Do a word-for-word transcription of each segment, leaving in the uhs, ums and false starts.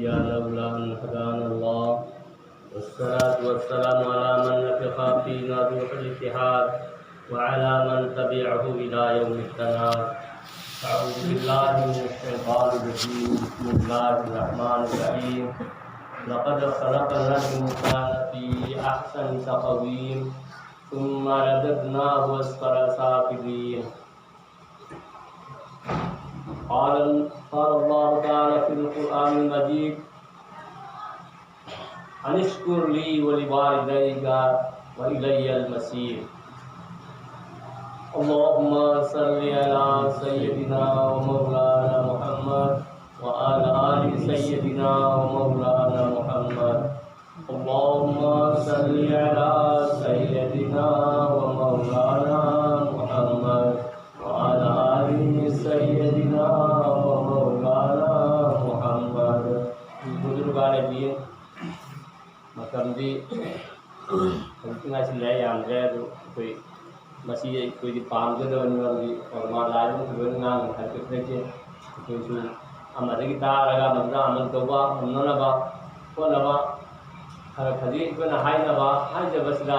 لولا أن هدانا الله، والصلاة والسلام على من نفخ فينا روح الاتحاد، وعلى من تبعه إلى يوم التناد. أعوذ بالله من الشيطان الرجيم. بسم الله الرحمن الرحيم. لقد خلقنا الإنسان في أحسن تقويم، ثم رددناه أسفل سافلين. قال، قال الله تعالى في القرآن المجيد: أن اشكر لي ولوالديك وإلي المصير. اللهم صل على سيدنا ومولانا محمد وعلى آل سيدنا ومولانا محمد. اللهم صل على سيدنا ومولانا محمد وعلى آل سيدنا ومولانا محمد. ꯕꯨꯖꯨꯔꯒꯥꯅꯦ B ꯃꯇꯝꯗꯤ ꯍꯧꯖꯤꯛꯇꯤ ꯉꯥꯏꯁꯤꯜꯂꯦ, ꯌꯥꯝꯗ꯭ꯔꯦ꯫ ꯑꯗꯨ ꯑꯩꯈꯣꯏ ꯃꯁꯤ ꯑꯩꯈꯣꯏꯗꯤ ꯄꯥꯝꯖꯗꯕꯅꯤ, ꯃꯔꯝꯗꯤ ꯄ꯭ꯔꯃꯥꯟ ꯂꯥꯏꯕꯨ ꯂꯣꯏꯅ ꯉꯥꯡꯉꯤ ꯍꯥꯏꯕꯁꯨ ꯂꯩꯇꯦ꯫ ꯑꯩꯈꯣꯏꯁꯨ ꯑꯃꯗꯒꯤ ꯇꯥꯔꯒ ꯑꯃꯗꯨꯗ ꯑꯃꯜ ꯇꯧꯕ ꯉꯝꯅꯅꯕ ꯍꯣꯠꯅꯕ, ꯈꯔ ꯈꯖꯤꯛ ꯑꯩꯈꯣꯏꯅ ꯍꯥꯏꯅꯕ ꯍꯥꯏꯖꯕꯁꯤꯗ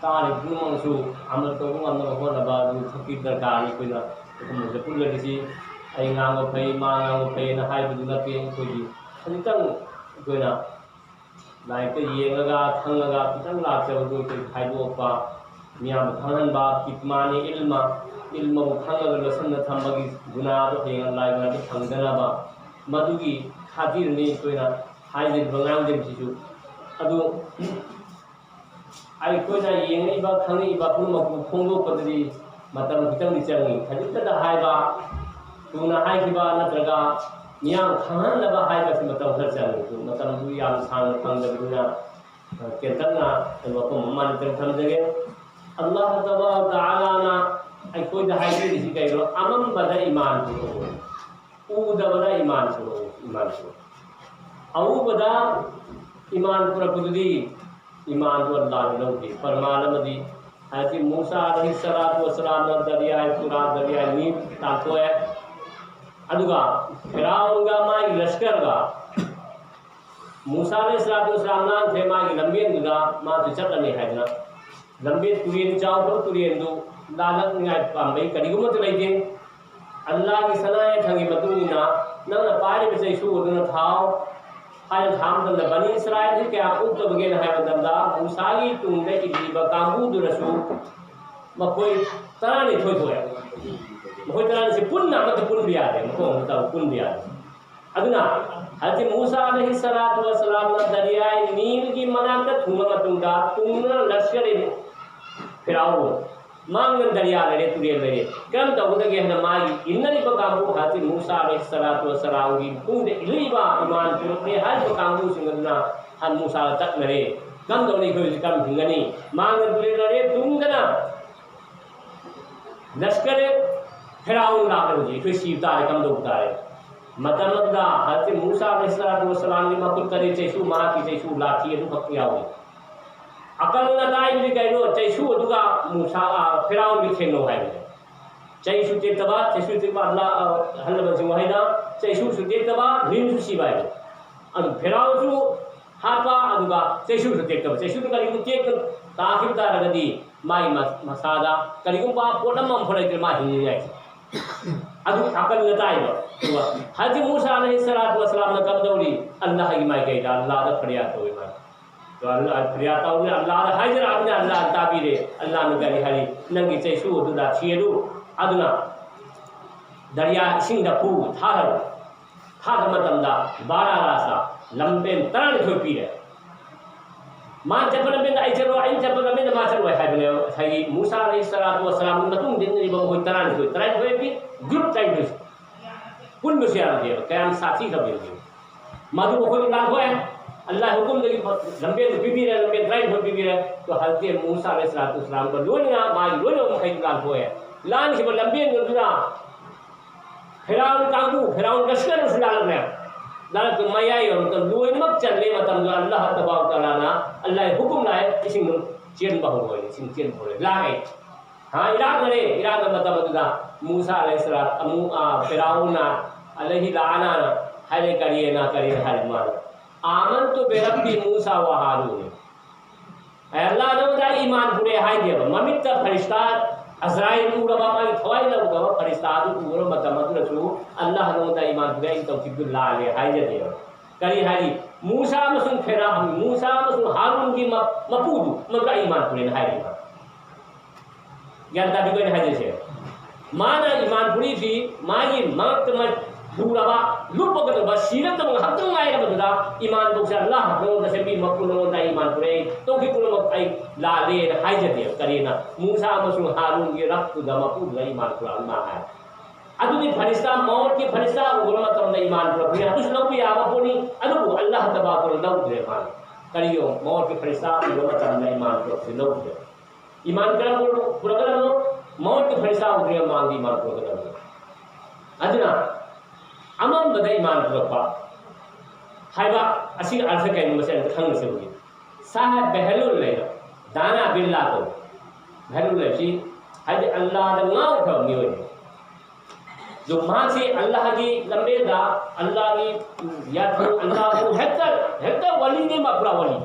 ꯇꯥꯔꯤꯕ ꯄꯨꯝꯅꯃꯛꯁꯨ ꯑꯃꯜ ꯇꯧꯕ ꯉꯝꯅꯕ ꯍꯣꯠꯅꯕ ꯑꯗꯨ ꯈꯛꯀꯤ ꯗꯔꯀꯥꯔꯅꯤ꯫ ꯑꯩꯈꯣꯏꯅ ꯑꯩꯈꯣꯏꯅ ꯄꯨꯜꯂꯒꯁꯤ ꯑꯩ ꯉꯥꯡꯕ ꯐꯩ, ꯃꯥ ꯉꯥꯡꯕ ꯐꯩꯅ ꯍꯥꯏꯕꯗꯨ ꯅꯠꯇꯦ꯫ ꯑꯩꯈꯣꯏꯒꯤ ꯈꯖꯤꯛꯇꯪ ꯑꯩꯈꯣꯏꯅ ꯂꯥꯏꯔꯤꯛꯇ ꯌꯦꯡꯉꯒ ꯈꯪꯉꯒ ꯈꯤꯇꯪ ꯂꯥꯛꯆꯕꯗꯨ ꯑꯩꯈꯣꯏ ꯈꯥꯏꯗꯣꯛꯄ, ꯃꯤꯌꯥꯝꯕꯨ ꯈꯪꯍꯟꯕ, ꯀꯤꯠꯃꯥꯅꯤ ꯏꯜꯃ, ꯏꯜꯃꯕꯨ ꯈꯪꯉꯒ ꯂꯣꯠꯁꯤꯟꯅ ꯊꯝꯕꯒꯤ ꯒꯨꯅꯥꯗꯣ ꯍꯌꯦꯡ ꯂꯥꯏ ꯃꯅꯥꯛꯇ ꯐꯪꯗꯅꯕ, ꯃꯗꯨꯒꯤ ꯈꯥꯇꯤꯔꯅꯤ ꯑꯩꯈꯣꯏꯅ ꯍꯥꯏꯖꯔꯤꯕ ꯉꯥꯡꯖꯔꯤꯕꯁꯤꯁꯨ꯫ ꯑꯗꯨ ꯑꯩꯈꯣꯏꯅ ꯌꯦꯡꯉꯛꯏꯕ, ꯈꯪꯉꯛꯏꯕ ꯄꯨꯝꯅꯃꯛꯄꯨ ꯐꯣꯡꯗꯣꯛꯄꯗꯗꯤ ꯃꯇꯝ ꯈꯤꯇꯪꯗꯤ ꯆꯪꯏ꯫ ꯈꯖꯤꯛꯇꯗ ꯍꯥꯏꯕ, ꯊꯨꯅ ꯍꯥꯏꯈꯤꯕ ꯅꯠꯇ꯭ꯔꯒ ꯃꯤꯌꯥꯝ ꯈꯪꯍꯟꯅꯕ ꯍꯥꯏꯕꯁꯤ ꯃꯇꯝ ꯈꯔ ꯆꯪꯏ꯫ ꯑꯗꯨ ꯃꯇꯝꯗꯨ ꯌꯥꯝ ꯁꯥꯡꯅ ꯐꯪꯗꯕꯅꯤꯅ, ꯑ, ꯇꯦꯟꯇꯛꯅ ꯑꯩ ꯋꯥꯐꯝ ꯑꯃ ꯑꯅꯤꯇꯪ ꯊꯝꯖꯒꯦ꯫ ꯑꯜꯂꯥꯍ ꯇꯕꯥꯔꯛ ꯇꯥꯂꯥꯅ ꯑꯩꯈꯣꯏꯗ ꯍꯥꯏꯕꯤꯔꯤꯁꯤ ꯀꯩꯅꯣ? ꯑꯃꯝꯕꯗ ꯏꯃꯥꯟ ꯄꯨꯔꯛꯎ, ꯎꯗꯕꯗ ꯏꯃꯥꯟ ꯄꯨꯔꯛꯎ, ꯏꯃꯥꯟ ꯄꯨꯔꯛꯎ꯫ ꯑꯎꯕꯗ ꯏꯃꯥꯟ ꯄꯨꯔꯛꯄꯗꯨꯗꯤ ꯏꯃꯥꯟꯗꯨ ꯑꯜꯂꯥꯍꯅ ꯂꯧꯈꯤ꯫ ꯐꯔꯃꯥꯟ ꯑꯃꯗꯤ ꯍꯥꯏꯗꯤ ꯃꯨꯁꯥ ꯑꯂꯩꯍꯤ ꯁꯂꯥꯇꯨ ꯋꯁꯁꯂꯥꯝꯅ ꯗꯔꯤꯌꯥ ꯐꯨꯔꯥꯠ, ꯗꯔꯤꯌꯥ ꯅꯤꯜ ꯇꯥꯟꯊꯣꯛꯑꯦ꯫ ꯑꯗꯨꯒ ꯐꯤꯔꯥꯎꯟꯒ ꯃꯥꯒꯤ ꯂꯁꯀꯔꯒ ꯃꯨꯁꯥ ꯑꯂꯩꯍꯤ ꯁꯂꯥꯇꯨ ꯋꯁꯁꯂꯥꯝ ꯂꯥꯟꯈ꯭ꯔꯦ, ꯃꯥꯒꯤ ꯂꯝꯕꯦꯟꯗꯨꯗ ꯃꯥꯁꯨ ꯆꯠꯂꯅꯤ ꯍꯥꯏꯗꯅ꯫ ꯂꯝꯕꯦꯟ, ꯇꯨꯔꯦꯟ ꯆꯥꯎꯈ꯭ꯔꯕ ꯇꯨꯔꯦꯟꯗꯨ ꯂꯥꯜꯂꯛꯅꯤꯡꯉꯥꯏ ꯄꯥꯝꯕꯩ ꯀꯔꯤꯒꯨꯝꯕꯇ ꯂꯩꯇꯦ꯫ ꯑꯜꯂꯥꯍꯒꯤ ꯁꯅꯥ ꯌꯥꯊꯪꯒꯤ ꯃꯇꯨꯡ ꯏꯟꯅ ꯅꯪꯅ ꯄꯥꯏꯔꯤꯕ ꯆꯩꯁꯨ ꯑꯗꯨꯅ ꯊꯥꯎ ꯍꯥꯏꯅ ꯊꯥꯕ ꯃꯇꯝꯗ, ꯕꯅꯤ ꯏꯁꯔꯥꯏꯜꯁꯤ ꯀꯌꯥ ꯄꯣꯛꯇꯕꯒꯦꯅ ꯍꯥꯏꯕ ꯃꯇꯝꯗ, ꯃꯨꯁꯥꯒꯤ ꯇꯨꯡꯗ ꯏꯜꯂꯤꯕ ꯀꯥꯡꯕꯨꯗꯨꯅꯁꯨ ꯃꯈꯣꯏ ꯇꯔꯥꯅꯤꯊꯣꯏ ꯊꯣꯛꯑꯦ꯫ ꯃꯈꯣꯏ ꯇꯔꯥꯅꯤꯊꯣꯏ ꯄꯨꯟꯅ ꯑꯃꯠꯇ ꯄꯨꯟꯕ ꯌꯥꯗꯦ, ꯃꯐꯝ ꯑꯃꯠꯇ ꯄꯨꯟꯕ ꯌꯥꯗꯦ꯫ ꯑꯗꯨꯅ ꯍꯖꯔꯠ ꯃꯨꯁꯥ ꯑꯂꯩꯍꯤ ꯁꯂꯥꯇꯨ ꯋꯁꯁꯂꯥꯝꯅ ꯗꯔꯤꯌꯥ ꯅꯤꯜꯒꯤ ꯃꯅꯥꯛꯇ ꯊꯨꯡꯕ ꯃꯇꯨꯡꯗ, ꯇꯨꯡꯗ ꯂꯁꯀꯔ ꯐꯤꯔꯥꯎꯟ, ꯃꯥꯡꯗ ꯗꯔꯤꯌꯥ ꯂꯩꯔꯦ, ꯇꯨꯔꯦꯜ ꯂꯩꯔꯦ, ꯀꯔꯝ ꯇꯧꯒꯗꯒꯦ ꯍꯥꯏꯅ ꯃꯥꯒꯤ ꯏꯟꯅꯔꯤꯕ ꯀꯥꯡꯕꯨ, ꯍꯖꯔꯠ ꯃꯨꯁꯥ ꯑꯂꯩꯍꯤ ꯁꯂꯥꯇꯨ ꯋꯁꯁꯂꯥꯝꯒꯤ ꯃꯇꯨꯡꯗ ꯏꯜꯂꯛꯏꯕ, ꯏꯃꯥꯟ ꯄꯨꯔꯛꯂꯦ ꯍꯥꯏꯔꯤꯕ ꯀꯥꯡꯕꯨꯁꯤꯡ ꯑꯗꯨꯅ ꯍꯖꯔꯠ ꯃꯨꯁꯥꯗ ꯇꯛꯅꯔꯦ꯫ ꯀꯔꯝ ꯇꯧꯅꯤ? ꯑꯩꯈꯣꯏ ꯍꯧꯖꯤꯛ ꯀꯔꯝ ꯍꯤꯡꯒꯅꯤ? ꯃꯥꯡꯗ ꯇꯨꯔꯦꯜ ꯂꯩꯔꯦ, ꯇꯨꯡꯗꯅ ꯂꯁꯀꯔ ꯐꯤꯔꯥꯎꯟ ꯂꯥꯛꯂꯦ, ꯍꯧꯖꯤꯛ ꯑꯩꯈꯣꯏ ꯁꯤꯕ ꯇꯥꯔꯦ, ꯀꯝꯗꯧꯕ ꯇꯥꯔꯦ? ꯃꯇꯝ ꯑꯗꯨꯗ ꯍꯖꯔꯠ ꯃꯨꯁꯥ ꯑꯂꯩꯍꯤ ꯁꯂꯥꯇꯨ ꯋꯁꯁꯂꯥꯝꯒꯤ ꯃꯈꯨꯠꯇꯗꯤ ꯆꯩꯁꯨ, ꯃꯍꯥꯛꯀꯤ ꯆꯩꯁꯨ ꯂꯥꯊꯤ ꯑꯗꯨꯈꯛ ꯌꯥꯎꯏ꯫ ꯑꯀꯜ ꯑꯇꯥꯏꯕꯗꯤ ꯀꯩꯅꯣ? ꯆꯩꯁꯨ ꯑꯗꯨꯒ ꯃꯨꯁꯥ, ꯑ, ꯐꯤꯔꯥꯎꯟꯒꯤ ꯊꯦꯡꯅꯧ ꯍꯥꯏꯕꯅꯦ꯫ ꯆꯩꯁꯨ ꯇꯦꯛꯇꯕ, ꯆꯩꯁꯨ ꯇꯦꯛꯄ, ꯑꯜꯂꯥ, ꯑ, ꯑꯍꯜ ꯂꯃꯟꯁꯤꯡ ꯋꯥꯍꯩꯗ, ꯆꯩꯁꯨꯁꯨ ꯇꯦꯛꯇꯕ, ꯂꯤꯟꯁꯨ ꯁꯤꯕ ꯍꯥꯏꯕ꯫ ꯑꯗꯨ ꯐꯤꯔꯥꯎꯟꯁꯨ ꯍꯥꯠꯄ, ꯑꯗꯨꯒ ꯆꯩꯁꯨꯁꯨ ꯇꯦꯛꯇꯕ꯫ ꯆꯩꯁꯨꯗꯨ ꯀꯔꯤꯒꯨꯝꯕ ꯇꯦꯛꯇ ꯇꯥꯈꯤꯕ ꯇꯥꯔꯒꯗꯤ, ꯃꯥꯒꯤ ꯃ-, ꯃꯁꯥꯗ ꯀꯔꯤꯒꯨꯝꯕ ꯄꯣꯠ ꯑꯃ ꯑꯃꯐꯥꯎ ꯂꯩꯇ꯭ꯔꯦ, ꯃꯥ ꯍꯤꯡꯉꯤꯉꯥꯏꯁꯦ꯫ ꯑꯗꯨ ꯑꯀꯜ ꯑꯇꯥꯏꯕ꯫ ꯑꯗꯨꯒ ꯍꯖꯔꯠ ꯃꯨꯁꯥ ꯑꯂꯩꯍꯤ ꯁꯂꯥꯇꯨ ꯋꯁꯁꯂꯥꯝꯅ ꯀꯝꯗꯧꯔꯤ? ꯑꯜꯂꯥꯍꯒꯤ ꯃꯥꯏꯀꯩꯗ, ꯑꯜꯂꯥꯍꯗ ꯐꯔꯤꯌꯥꯗ ꯇꯧꯋꯤ ꯃꯥꯅ꯫ ꯑꯗꯣ ꯑꯜꯂꯥꯍ ꯐꯔꯤꯌꯥꯗ ꯇꯧꯕꯅꯤ, ꯑꯜꯂꯥꯍꯗ ꯍꯥꯏꯖꯔꯛꯑꯕꯅꯤ, ꯑꯜꯂꯥꯍꯅ ꯇꯥꯕꯤꯔꯦ꯫ ꯑꯜꯂꯥꯍꯅ ꯀꯔꯤ ꯍꯥꯏꯔꯤ? "ꯅꯪꯒꯤ ꯆꯩꯁꯨ ꯑꯗꯨꯗ ꯊꯤꯔꯨ, ꯑꯗꯨꯅ ꯗꯔꯤꯌꯥ ꯏꯁꯤꯡꯗ ꯐꯨ, ꯊꯥꯗꯔꯨ"꯫ ꯊꯥꯕ ꯃꯇꯝꯗ ꯕꯥꯔꯥ ꯔꯥꯁꯇ ꯂꯝꯕꯦꯟ ꯇꯔꯥꯅꯤꯊꯣꯏ ꯄꯤꯔꯦ꯫ ꯃꯥ ꯆꯠꯄ ꯂꯝꯕꯦꯟꯗ ꯑꯩ ꯆꯠꯂꯣꯏ, ꯑꯩꯅ ꯆꯠꯄ ꯂꯝꯕꯦꯟꯗ ꯃꯥ ꯆꯠꯂꯣꯏ ꯍꯥꯏꯕꯅꯦꯕ꯫ ꯉꯁꯥꯏꯒꯤ ꯃꯨꯁꯥ ꯑꯂꯩꯍꯤ ꯁꯂꯥꯇꯨ ꯋꯁꯁꯂꯥꯝꯒꯤ ꯃꯇꯨꯡ ꯏꯟꯅꯔꯤꯕ ꯃꯈꯣꯏ ꯇꯔꯥꯅꯤꯊꯣꯏ, ꯇꯔꯥꯅꯤꯊꯣꯏ ꯍꯥꯏꯕꯗꯤ ꯒ꯭ꯔꯨꯞ ꯇꯔꯥꯅꯤꯊꯣꯏ꯫ ꯄꯨꯟꯕꯁꯨ ꯌꯥꯔꯝꯗꯦꯕ, ꯀꯌꯥꯝ ꯁꯥꯊꯤꯈ꯭ꯔꯕ ꯌꯦꯡꯉꯨ꯫ ꯃꯗꯨ ꯃꯈꯣꯏꯅ ꯂꯥꯟꯊꯣꯛꯑꯦ꯫ ꯑꯜꯂꯥꯍ ꯍꯨꯀꯨꯝꯗꯒꯤ ꯂꯝꯕꯦꯟꯗꯨ ꯄꯤꯕꯤꯔꯦ, ꯂꯝꯕꯦꯟ ꯇꯔꯥꯅꯤꯊꯣꯏ ꯄꯤꯕꯤꯔꯦ꯫ ꯑꯗꯣ ꯍꯖꯔꯠ ꯃꯨꯁꯥ ꯑꯂꯩꯍꯤ ꯁꯂꯥꯇꯨ ꯋꯁꯁꯂꯥꯝꯒ ꯂꯣꯏꯅꯅ ꯃꯥꯒꯤ ꯂꯣꯏꯅꯃꯛ ꯃꯈꯩꯗꯨ ꯂꯥꯟꯊꯣꯛꯑꯦ꯫ ꯂꯥꯟꯈꯤꯕ ꯂꯝꯕꯦꯟꯗꯨꯗ ꯐꯤꯔꯥꯎꯟ ꯀꯥꯡꯕꯨ, ꯐꯤꯔꯥꯎꯟ ꯂꯁꯀꯔꯁꯨ ꯂꯥꯜꯂꯛꯂꯦ꯫ ꯂꯥꯜꯂꯛꯄ ꯃꯌꯥꯏ ꯌꯧꯔꯛꯇ ꯂꯣꯏꯅꯃꯛ ꯆꯜꯂꯦ ꯃꯇꯝꯗ ꯑꯜꯂꯥꯍ ꯇꯕꯥꯔꯛ ꯇꯥꯂꯥꯅ ꯑꯜꯂꯥꯍꯒꯤ ꯍꯨꯀꯨꯝ ꯂꯥꯛꯑꯦ, ꯏꯁꯤꯡꯗꯨ ꯆꯦꯟꯕ ꯍꯧꯔꯣꯏ, ꯏꯁꯤꯡ ꯆꯦꯟꯕ ꯍꯧꯔꯣꯏ꯫ ꯂꯥꯛꯑꯦ꯫ ꯍꯥ, ꯏꯔꯥꯛꯅꯔꯦ꯫ ꯏꯔꯥꯛꯅ ꯃꯇꯝ ꯑꯗꯨꯗ ꯃꯨꯁꯥ ꯑꯂꯩꯍꯤ ꯁꯂꯥꯝ ꯑꯃꯨꯛ, ꯑ, ꯐꯤꯔꯥꯎꯟꯅ ꯑꯂꯩꯍꯤ ꯂꯥꯅꯥꯅ ꯍꯥꯏꯔꯦ, ꯀꯔꯤꯅ, ꯀꯔꯤꯅ ꯍꯥꯏꯔꯦ ꯃꯥꯅ꯫ "ꯑꯥꯃꯟꯇꯨ ꯕꯤꯔꯕꯕꯤ ꯃꯨꯁꯥ ꯋꯥ ꯍꯥꯔꯨꯟ"꯫ ꯑꯩ ꯑꯜꯂꯥꯍ ꯅꯉꯣꯟꯗ ꯏꯃꯥꯟ ꯄꯨꯔꯦ ꯍꯥꯏꯗꯦꯕ꯫ ꯃꯃꯤꯠꯇ ꯐꯔꯤꯁꯇꯥ ꯑꯖꯔꯥꯏꯜ ꯎꯔꯕ, ꯃꯥꯒꯤ ꯊꯋꯥꯏ ꯂꯧꯗꯕ ꯐꯔꯤꯁꯇꯥ ꯑꯗꯨ ꯎꯔꯕ ꯃꯇꯝ ꯑꯗꯨꯗꯁꯨ ꯑꯜꯂꯥꯍ ꯅꯉꯣꯟꯗ ꯏꯃꯥꯟ ꯄꯨꯔꯦ, ꯑꯩꯅ ꯇꯧꯈꯤꯕꯗꯨ ꯂꯥꯜꯂꯦ ꯍꯥꯏꯖꯗꯦꯕ꯫ ꯀꯔꯤ ꯍꯥꯏꯔꯤ? ꯃꯨꯁꯥ ꯑꯃꯁꯨꯡ ꯐꯦꯔꯥ-, ꯃꯨꯁꯥ ꯑꯃꯁꯨꯡ ꯍꯥꯔꯨꯟꯒꯤ ꯃ-, ꯃꯄꯨꯗꯨ ꯃꯗꯨꯗ ꯏꯃꯥꯟ ꯄꯨꯔꯦꯅ ꯍꯥꯏꯔꯤꯕ꯫ ꯒ꯭ꯌꯥꯟ ꯇꯥꯕꯤꯀꯣ ꯑꯩꯅ ꯍꯥꯏꯖꯩꯁꯦ? ꯃꯥꯅ ꯏꯃꯥꯟ ꯄꯨꯔꯤꯁꯤ ꯃꯥꯒꯤ ꯃꯉꯛꯇ ꯃ-, ꯂꯨꯔꯕ, ꯂꯨꯞꯄꯒꯗꯕ, ꯁꯤꯔꯛꯇꯕ ꯉꯥꯏꯍꯥꯛꯇꯪ ꯉꯥꯏꯔꯕꯗꯨꯗ ꯏꯃꯥꯟ ꯇꯧꯁꯦ, "ꯑꯜꯂꯥꯍ ꯅꯉꯣꯟꯗ ꯁꯦꯝꯕꯤ ꯃꯄꯨ, ꯅꯉꯣꯟꯗ ꯑꯩ ꯏꯃꯥꯟ ꯄꯨꯔꯛꯏ, ꯇꯧꯈꯤ ꯄꯨꯝꯅꯃꯛ ꯑꯩ ꯂꯥꯜꯂꯦꯅ" ꯍꯥꯏꯖꯗꯦꯕ꯫ ꯀꯔꯤꯅ? ꯃꯨꯁꯥ ꯑꯃꯁꯨꯡ ꯍꯥꯔꯨꯟꯒꯤ ꯔꯕꯇꯨꯗ, ꯃꯄꯨꯗꯨꯗ ꯏꯃꯥꯟ ꯄꯨꯔꯛꯑꯕ ꯃꯥ ꯍꯥꯏ꯫ ꯑꯗꯨꯗꯤ ꯐꯔꯤꯁꯇꯥ, ꯃꯧꯠꯀꯤ ꯐꯔꯤꯁꯇꯥ ꯎꯕ ꯃꯇꯝꯗ ꯏꯃꯥꯟ ꯄꯨꯔꯛꯄꯅꯤ, ꯑꯗꯨꯁꯨ ꯂꯧꯕ ꯌꯥꯕ ꯄꯣꯠꯅꯤ꯫ ꯑꯗꯨꯕꯨ ꯑꯜꯂꯥꯍ ꯇꯕꯥꯔꯛ ꯂꯧꯗ꯭ꯔꯦ ꯃꯥꯅ꯫ ꯀꯔꯤꯒꯨꯝꯕ ꯃꯧꯠꯀꯤ ꯐꯔꯤꯁꯇꯥ ꯎꯕ ꯃꯇꯝꯗ ꯏꯃꯥꯟ ꯄꯨꯔꯛꯄꯁꯤ ꯂꯧꯗ꯭ꯔꯦ꯫ ꯏꯃꯥꯟ ꯀꯔꯝꯕ ꯄꯨꯔꯛꯀꯗꯕꯅꯣ? ꯃꯧꯠꯀꯤ ꯐꯔꯤꯁꯇꯥ ꯎꯗ꯭ꯔꯤꯉꯩ ꯃꯃꯥꯡꯗ ꯏꯃꯥꯟ ꯄꯨꯔꯛꯀꯗꯕꯅꯤ꯫ ꯑꯗꯨꯅ ꯑꯃꯝꯕꯗ ꯏꯃꯥꯟ ꯄꯨꯔꯛꯄ ꯍꯥꯏꯕ ꯑꯁꯤꯒꯤ ꯑꯔꯊ ꯀꯩꯅꯣ, ꯃꯁꯤ ꯑꯝꯇ ꯈꯪꯅꯁꯤ ꯍꯧꯖꯤꯛ꯫ ꯁꯥꯍꯦꯕ ꯕꯦꯍꯂꯨꯜ ꯂꯩꯕ, ꯗꯥꯅꯥ ꯕꯤꯔꯂꯥ ꯀꯧꯕ꯫ ꯕꯦꯍꯂꯨꯜ ꯂꯩꯕꯁꯤ ꯍꯥꯏꯗꯤ ꯑꯜꯂꯥꯗ ꯉꯥꯎꯈ꯭ꯔꯕ ꯃꯤꯑꯣꯏꯅꯤ꯫ ꯑꯗꯨ ꯃꯍꯥꯛꯁꯤ ꯑꯜꯂꯥꯍꯒꯤ ꯂꯝꯕꯦꯜꯗ, ꯑꯜꯂꯥꯍꯒꯤ ꯌꯥꯊꯪ, ꯑꯜꯂꯥꯍꯕꯨ ꯍꯦꯛꯇ, ꯍꯦꯛꯇ ꯋꯥꯂꯤꯅꯦ ꯃꯥ, ꯄꯨꯔꯥ ꯋꯥꯂꯤ꯫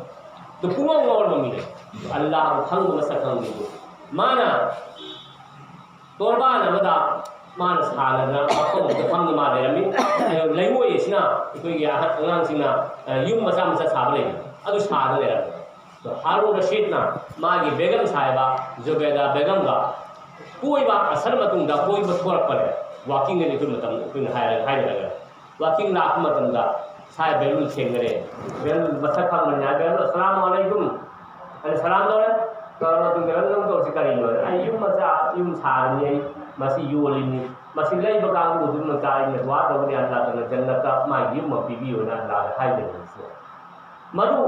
ꯑꯗꯨ ꯄꯨꯡꯉꯥꯎ ꯉꯥꯎꯔꯕ ꯃꯤꯅꯦ꯫ ꯑꯜꯂꯥꯍꯕꯨ ꯈꯪꯕ ꯃꯁꯛ ꯈꯪꯕꯤꯗꯨ꯫ ꯃꯥꯅ ꯇꯣꯔꯕꯥꯟ ꯑꯃꯗ ꯃꯥꯅ ꯁꯥꯟꯅꯗꯅ ꯃꯐꯝ ꯑꯃꯗ ꯐꯝꯗꯨꯅ ꯃꯥ ꯂꯩꯔꯝꯃꯤ꯫ ꯑꯗꯨ ꯂꯩꯉꯣꯏ ꯑꯁꯤꯅ ꯑꯩꯈꯣꯏꯒꯤ ꯑꯍꯟ ꯑꯉꯥꯡꯁꯤꯡꯅ, ꯑ, ꯌꯨꯝ ꯃꯆꯥ ꯃꯆꯥ ꯁꯥꯕ ꯂꯩꯕ, ꯑꯗꯨ ꯁꯥꯗꯅ ꯂꯩꯔꯝꯃꯤ꯫ ꯑꯗꯣ ꯍꯥꯔꯨꯟ ꯔꯁꯤꯗꯅ ꯃꯥꯒꯤ ꯕꯦꯒꯝ ꯁꯥꯍꯦꯕ ꯖꯨꯕꯦꯗꯥ ꯕꯦꯒꯝꯒ ꯀꯣꯏꯕ, ꯑꯁꯔ ꯃꯇꯨꯡꯗ ꯀꯣꯏꯕ ꯊꯣꯔꯛꯄꯅꯦ꯫ ꯋꯥꯀꯤꯡꯗꯗꯤ ꯑꯩꯈꯣꯏ ꯃꯇꯝ, ꯑꯩꯈꯣꯏꯅ ꯍꯥꯏꯔ-, ꯍꯥꯏꯅꯔꯒ ꯋꯥꯀꯤꯡ ꯂꯥꯛꯄ ꯃꯇꯝꯗ ꯁꯥꯍꯦꯕ ꯕꯦꯍꯂꯨꯜ ꯊꯦꯡꯅꯔꯦ꯫ ꯕꯦꯍꯂꯨꯜ ꯃꯁꯛ ꯈꯪꯕꯅꯤꯅ ꯕꯦꯍꯂꯨꯜ, "ꯑꯁꯂꯥꯃꯨ ꯑꯂꯩꯀꯨꯝ" ꯑꯅ ꯁꯂꯥꯝ ꯇꯧꯔꯦ꯫ ꯇꯧꯔꯕ ꯃꯇꯨꯡꯗ, "ꯅꯪ ꯇꯧꯔꯤꯁꯤ ꯀꯔꯤꯅꯣ?" "ꯑꯩ ꯌꯨꯝ ꯃꯆꯥ, ꯌꯨꯝ ꯁꯥꯔꯤꯅꯤ, ꯑꯩ ꯃꯁꯤ ꯌꯣꯜꯂꯤꯅꯤ, ꯃꯁꯤ ꯂꯩꯕ ꯀꯥꯡꯕꯨ ꯑꯗꯨꯃꯛꯇ ꯑꯩꯅ ꯗꯨꯋꯥ ꯇꯧꯒꯅꯤ, ꯑꯜꯂꯥꯍ ꯇꯥꯂꯥ ꯖꯟꯅꯠꯇ ꯃꯥꯒꯤ ꯌꯨꯝ ꯑꯃ ꯄꯤꯕꯤꯌꯨꯅ ꯑꯜꯂꯥꯍꯗ ꯍꯥꯏꯖꯕꯅꯤ"꯫ ꯃꯗꯨ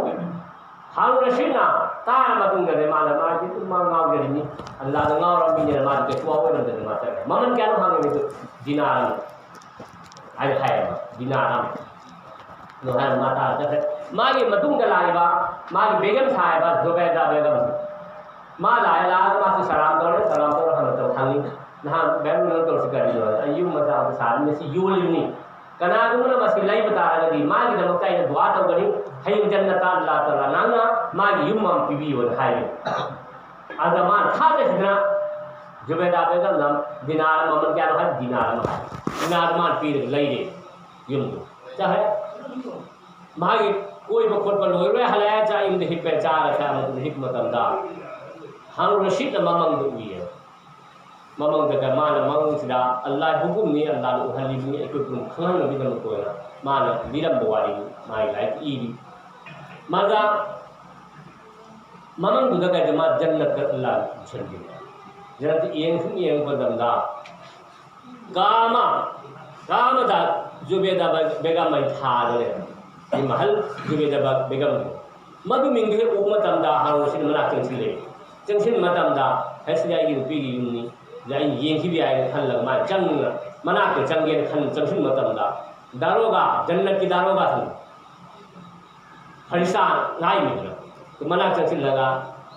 ꯍꯥꯔꯨꯟ ꯔꯁꯤꯗꯅ ꯇꯥꯔ ꯃꯇꯨꯡꯗꯅꯦ ꯃꯥꯅ, ꯃꯥꯗꯤ ꯑꯗꯨꯝ ꯃꯥ ꯉꯥꯎꯖꯔꯤꯅꯤ, ꯑꯜꯂꯥꯍꯗ ꯉꯥꯎꯔꯕ ꯃꯤꯅꯦꯅ ꯃꯥꯗꯤ ꯀꯩꯁꯨ ꯋꯥꯑꯣꯏꯔꯝꯗꯅ ꯃꯥ ꯆꯠꯈ꯭ꯔꯦ꯫ ꯃꯃꯜ ꯀꯌꯥꯅꯣ ꯍꯪꯉꯦ? "ꯃꯗꯨ ꯗꯤꯅꯥꯔ ꯑꯃ" ꯍꯥꯏꯅ ꯍꯥꯏꯌꯦꯕ, "ꯗꯤꯅꯥꯔ ꯑꯃ"꯫ ꯑꯗꯨ ꯍꯥꯏꯔ ꯃꯥ ꯇꯥꯔ ꯆꯠꯈ꯭ꯔꯦ꯫ ꯃꯥꯒꯤ ꯃꯇꯨꯡꯗ ꯂꯥꯛꯏꯕ ꯃꯥꯒꯤ ꯕꯦꯒꯝ ꯁꯥꯍꯦꯕ ꯖꯨꯕꯦꯗꯥ ꯕꯦꯒꯝ, ꯃꯥ ꯂꯥꯛꯑꯦ, ꯂꯥꯛꯑꯒ ꯃꯥꯁꯨ ꯁꯂꯥꯝ ꯇꯧꯔꯦ꯫ ꯁꯂꯥꯝ ꯇꯧꯔ ꯍꯪꯉꯦ, ꯇꯧ ꯍꯪꯉꯤ, "ꯅꯍꯥꯟ ꯕꯦꯒꯝ ꯅꯪ ꯇꯧꯔꯤꯁꯤ ꯀꯔꯤꯅꯣ?" "ꯑꯩ ꯌꯨꯝ ꯃꯆꯥ ꯑꯃ ꯁꯥꯔꯤ, ꯃꯁꯤ ꯌꯣꯜꯂꯤꯕꯅꯤ"꯫ ꯀꯅꯥꯒꯨꯝꯕꯅ ꯃꯁꯤ ꯂꯩꯕ ꯇꯥꯔꯒꯗꯤ ꯃꯥꯒꯤꯗꯃꯛꯇ ꯑꯩꯅ ꯗꯨꯋꯥ ꯇꯧꯒꯅꯤ, ꯍꯌꯦꯡ ꯖꯟꯅꯇ ꯑꯜꯂꯥ ꯇꯥꯂꯥ ꯅꯪꯅ ꯃꯥꯒꯤ ꯌꯨꯝ ꯑꯃ ꯄꯤꯕꯤꯌꯣꯅ ꯍꯥꯏꯔꯦ꯫ ꯑꯗ ꯃꯥꯅ ꯊꯥꯖꯁꯤꯗꯅ ꯖꯨꯕꯦꯗꯥ ꯕꯦꯒꯝꯅ ꯗꯤꯅꯥꯔ ꯃꯃꯜ ꯀꯌꯥꯅꯣ ꯍꯥꯏ, ꯗꯤꯅꯥꯔ ꯑꯃ ꯍꯥꯏ, ꯗꯤꯅꯥꯔ ꯃꯥꯅ ꯄꯤꯔꯒ ꯂꯩꯔꯦ ꯌꯨꯝꯗꯨ꯫ ꯆꯠꯈ꯭ꯔꯦ꯫ ꯃꯥꯒꯤ ꯀꯣꯏꯕ ꯈꯣꯠꯄ ꯂꯣꯏꯔꯦ, ꯍꯜꯂꯛꯑꯦ, ꯆꯥꯛ ꯌꯨꯝꯗ ꯍꯤꯞꯄꯦ, ꯆꯥꯔ ꯊꯛꯑ ꯃꯇꯨꯡꯗ ꯍꯤꯞꯄ ꯃꯇꯝꯗ ꯍꯥꯔꯨꯟ ꯔꯁꯤꯗꯅ ꯃꯃꯪꯗ ꯎꯏꯌꯦ꯫ ꯃꯃꯪꯗꯒ ꯃꯥꯅ ꯃꯃꯪꯁꯤꯗ ꯑꯜꯂꯥꯍ ꯍꯨꯀꯨꯝꯅꯤ, ꯑꯜꯂꯥꯍꯅ ꯎꯍꯜꯂꯤꯕꯅꯤ, ꯑꯩꯈꯣꯏ ꯄꯨꯝ ꯈꯪꯍꯟꯅꯕꯒꯤꯗꯃꯛꯇ ꯑꯣꯏꯅ ꯃꯥꯅ ꯂꯤꯔꯝꯕ ꯋꯥꯔꯤꯅꯤ꯫ ꯃꯥꯒꯤ ꯂꯥꯏꯔꯤꯛꯇ ꯏꯔꯤ꯫ ꯃꯥꯒ ꯃꯃꯪꯗꯨꯗ ꯀꯩꯗ ꯃꯥ ꯖꯟꯅꯠꯇ ꯑꯜꯂꯥꯍꯅ ꯄꯨꯁꯟꯈꯤꯕ꯫ ꯖꯟꯅꯠꯇ ꯌꯦꯡ ꯁꯨꯝ ꯌꯦꯡꯉꯛꯄ ꯃꯇꯝꯗ ꯀꯥ ꯑꯃ, ꯀꯥ ꯑꯃꯗ ꯖꯨꯕꯦꯗꯥ ꯕꯦꯒꯝ ꯍꯥꯏ ꯊꯥꯗ ꯂꯩꯔꯝꯃꯤ꯫ ꯃꯍꯜ ꯖꯨꯕꯦꯗꯥ ꯕꯦꯒꯝ꯫ ꯃꯗꯨ ꯃꯤꯡꯗꯨ ꯍꯦꯛ ꯎꯕ ꯃꯇꯝꯗ ꯍꯥꯔꯨꯟ ꯔꯁꯤꯗ ꯃꯅꯥꯛ ꯆꯪꯁꯤꯜꯂꯦ꯫ ꯆꯪꯁꯤꯟꯕ ꯃꯇꯝꯗ, "ꯍꯦ, ꯁꯤꯗꯤ ꯑꯩꯒꯤ ꯅꯨꯄꯤꯒꯤ ꯌꯨꯝꯅꯤ, ꯁꯤꯗ ꯑꯩꯅ ꯌꯦꯡꯈꯤꯕ ꯌꯥꯏꯅ" ꯈꯜꯂꯒ ꯃꯥꯅ ꯆꯪꯅ, ꯃꯅꯥꯛꯇ ꯆꯪꯒꯦꯅ ꯈꯟ, ꯆꯪꯁꯤꯟꯕ ꯃꯇꯝꯗ ꯗꯥꯔꯣꯒꯥ, ꯖꯟꯅꯠꯀꯤ ꯗꯥꯔꯣꯒꯥꯁꯤꯡ, ꯐꯔꯤꯁꯇꯥ ꯉꯥꯏꯃꯤꯗꯨꯅ ꯃꯅꯥꯛ ꯆꯪꯁꯤꯜꯂꯒ,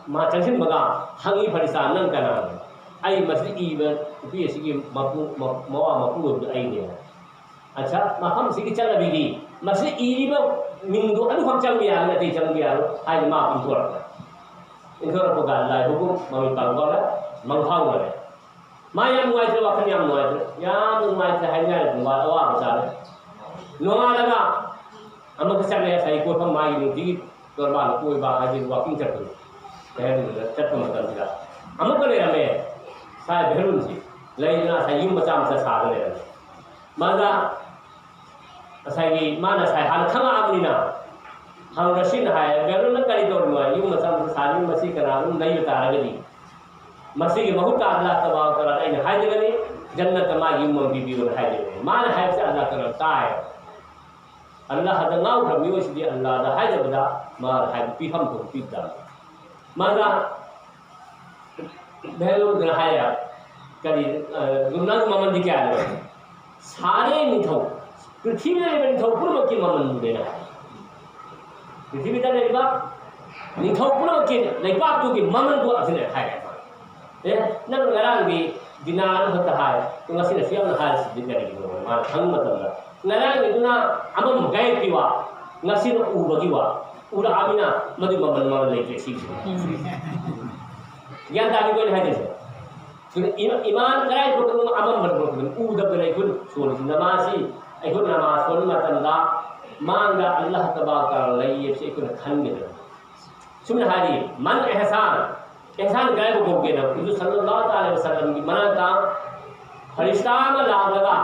ꯃꯥ ꯆꯪꯁꯤꯟꯕꯒ ꯍꯪꯉꯤ, "ꯐꯔꯤꯁꯇꯥ, ꯅꯪ ꯀꯅꯥꯅꯣ?" "ꯑꯩ ꯃꯁꯤꯗ ꯏꯕ ꯅꯨꯄꯤ ꯑꯁꯤꯒꯤ ꯃꯄꯨ, ꯃ-, ꯃꯋꯥ ꯃꯄꯨꯔꯣꯏꯕꯗꯨ ꯑꯩꯅꯦ꯫" ꯑꯠꯆꯥ, ꯃꯐꯝꯁꯤꯒꯤ ꯆꯠꯅꯕꯤꯗꯤ ꯃꯁꯤ ꯏꯔꯤꯕ ꯃꯤꯡꯗꯣ ꯑꯗꯨꯈꯛ ꯆꯪꯕ ꯌꯥꯒꯅꯤ, ꯑꯇꯩ ꯆꯪꯕ ꯌꯥꯔꯣꯏ ꯍꯥꯏꯅ ꯃꯥ ꯏꯟꯊꯣꯔꯛꯄ꯫ ꯏꯟꯊꯣꯔꯛꯄ ꯀꯥꯟꯗ ꯂꯥꯏ ꯍꯨꯀꯨꯝ ꯃꯃꯤꯠ ꯄꯥꯡꯊꯣꯛꯑꯒ ꯃꯪꯐꯥꯎꯅꯔꯦ꯫ ꯃꯥ ꯌꯥꯝ ꯅꯨꯡꯉꯥꯏꯇ꯭ꯔꯦ, ꯋꯥꯈꯜ ꯌꯥꯝ ꯅꯨꯡꯉꯥꯏꯇ꯭ꯔꯦ, ꯌꯥꯝꯅ ꯅꯨꯡꯉꯥꯏꯇ꯭ꯔꯦ ꯍꯥꯏꯅꯤꯡꯉꯥꯏ ꯂꯩꯇ꯭ꯔꯦ, ꯋꯥ-, ꯑꯋꯥꯕ ꯆꯥꯔꯦ꯫ ꯅꯣꯡꯉꯥꯜꯂꯒ ꯑꯃꯨꯛꯀ ꯆꯠꯂꯦ, ꯉꯁꯥꯏ ꯀꯣꯏꯐꯝ ꯃꯥꯒꯤ ꯅꯨꯡꯇꯤꯒꯤ ꯗꯔꯕꯥꯔꯗ ꯀꯣꯏꯕ ꯍꯥꯏꯗꯤ ꯋꯥꯀꯤꯡ ꯆꯠꯄꯗꯣ꯫ ꯀꯩ ꯍꯥꯏꯗꯣꯏꯅꯣ, ꯆꯠꯄ ꯃꯇꯝꯁꯤꯗ ꯑꯃꯨꯛꯀ ꯂꯩꯔꯝꯃꯦ, ꯁꯥꯏ ꯕꯦꯂꯨꯟꯁꯤ ꯂꯩꯗꯅ ꯉꯁꯥꯏ ꯌꯨꯝ ꯃꯆꯥ ꯃꯆꯥ ꯁꯥꯔꯒ ꯂꯩꯔꯝꯃꯦ꯫ ꯃꯥꯗ ꯉꯁꯥꯏꯒꯤ ꯃꯥꯅ ꯉꯁꯥꯏ ꯍꯥꯟꯅ ꯈꯪꯉꯛꯑꯕꯅꯤꯅ ꯍꯥꯔꯨꯟ ꯔꯁꯤꯗꯅ ꯍꯥꯏ, "ꯕꯦꯂꯨꯟ, ꯅꯪ ꯀꯔꯤ ꯇꯧꯔꯤꯅꯣ? ꯌꯨꯝ ꯃꯆꯥ ꯃꯆꯥ ꯁꯥꯔꯤ, ꯃꯁꯤ ꯀꯅꯥꯒꯨꯝꯕ ꯂꯩꯕ ꯇꯥꯔꯒꯗꯤ ꯃꯁꯤꯒꯤ ꯃꯍꯨꯠꯇ ꯑꯜꯂꯥꯍ ꯇꯕꯥꯔꯛ ꯇꯥꯂꯥꯗ ꯑꯩꯅ ꯍꯥꯏꯖꯒꯅꯤ, ꯖꯟꯅꯠꯇ ꯃꯥꯒꯤ ꯌꯨꯝ ꯑꯃ ꯄꯤꯕꯤꯌꯨꯅ" ꯍꯥꯏꯖꯒꯅꯤ꯫ ꯃꯥꯅ ꯍꯥꯏꯕꯁꯦ ꯑꯜꯂꯥꯍ ꯇꯥꯂꯥ ꯇꯥꯏ꯫ ꯑꯜꯂꯥꯍꯗ ꯉꯥꯎꯈ꯭ꯔꯕ ꯃꯤꯑꯣꯏꯁꯤꯗꯤ ꯑꯜꯂꯥꯍꯗ ꯍꯥꯏꯖꯕꯗ ꯃꯥꯅ ꯍꯥꯏꯕ ꯄꯤꯐꯝ ꯊꯣꯛꯄ ꯄꯤꯕ ꯇꯥꯕꯅꯤ꯫ ꯃꯥꯅ ꯚꯦꯂꯨꯗꯨꯅ ꯍꯥꯏꯔꯦ, ꯀꯔꯤ, ꯑ, ꯒꯨꯝꯅꯥꯒꯤ ꯃꯃꯜꯗꯤ ꯀꯌꯥꯅꯣ? ꯁꯥꯔꯦ ꯅꯤꯡꯊꯧ, ꯄ꯭ꯔꯤꯊꯤꯕꯤꯗ ꯂꯩꯔꯤꯕ ꯅꯤꯡꯊꯧ ꯄꯨꯝꯅꯃꯛꯀꯤ ꯃꯃꯜꯕꯨꯅꯦꯅ ꯍꯥꯏ꯫ ꯄ꯭ꯔꯤꯊꯤꯕꯤꯗ ꯂꯩꯔꯤꯕ ꯅꯤꯡꯊꯧ ꯄꯨꯝꯅꯃꯛꯀꯤ ꯂꯩꯄꯥꯛꯇꯨꯒꯤ ꯃꯃꯜꯕꯨ ꯑꯁꯤꯅ ꯍꯥꯏꯔꯦ꯫ ꯑꯦ, ꯅꯪ ꯉꯔꯥꯡꯗꯤ ꯗꯤꯅꯥꯔ ꯑꯃꯈꯛꯇ ꯍꯥꯏ, ꯉꯁꯤꯅ ꯁꯤ ꯌꯥꯝꯅ ꯍꯥꯏꯔꯤꯁꯤꯗꯤ ꯀꯔꯤꯒꯤꯅꯣ? ꯃꯥꯅ ꯍꯪꯕ ꯃꯇꯝꯗ, ꯉꯔꯥꯡꯒꯤꯗꯨꯅ ꯑꯃꯃꯝ ꯒꯥꯏꯗꯀꯤ ꯋꯥ, ꯉꯁꯤꯅ ꯎꯕꯒꯤ ꯋꯥ꯫ ꯎꯔꯛꯑꯃꯤꯅ ꯃꯗꯨ ꯃꯃꯜ ꯃꯃꯜ ꯂꯩꯇ꯭ꯔꯦ ꯁꯤꯒꯤ꯫ ꯒ꯭ꯌꯥꯟ ꯇꯥꯕꯤꯕ ꯑꯩꯅ ꯍꯥꯏꯗꯣꯏꯁꯦ? ꯁꯤꯗ ꯏꯃꯥ-, ꯏꯃꯥꯟ ꯀꯗꯥꯏ ꯊꯣꯛꯀꯗꯕꯅꯣ? ꯑꯃꯝꯕꯗ ꯊꯣꯛꯀꯗꯕꯅꯤ꯫ ꯎꯗꯕꯗꯅ ꯑꯩꯈꯣꯏꯅ ꯁꯣꯜꯂꯤꯁꯤ꯫ ꯅꯃꯥꯖꯁꯤ ꯑꯩꯈꯣꯏ ꯅꯃꯥꯖ ꯁꯣꯟꯕ ꯃꯇꯝꯗ ꯃꯥꯡꯗ ꯑꯜꯂꯥꯍ ꯇꯕꯥꯔꯀ ꯂꯩꯌꯦꯕꯁꯤ ꯑꯩꯈꯣꯏꯅ ꯈꯟꯒꯗꯕꯅꯤ꯫ ꯁꯨꯝꯅ ꯍꯥꯏꯔꯤ, ꯃꯟ ꯑꯦꯍꯁꯥꯟ, ꯑꯦꯍꯁꯥꯟ ꯀꯗꯥꯏꯕꯨ ꯀꯧꯒꯦꯅ ꯍꯨꯖꯨꯔ ꯁꯜꯂꯜꯂꯥꯍꯨ ꯇꯥꯂꯥ ꯑꯂꯩꯍꯤ ꯋꯁꯜꯂꯝꯒꯤ ꯃꯅꯥꯛꯇ ꯐꯔꯤꯁꯇꯥ ꯑꯃ ꯂꯥꯛꯂꯒ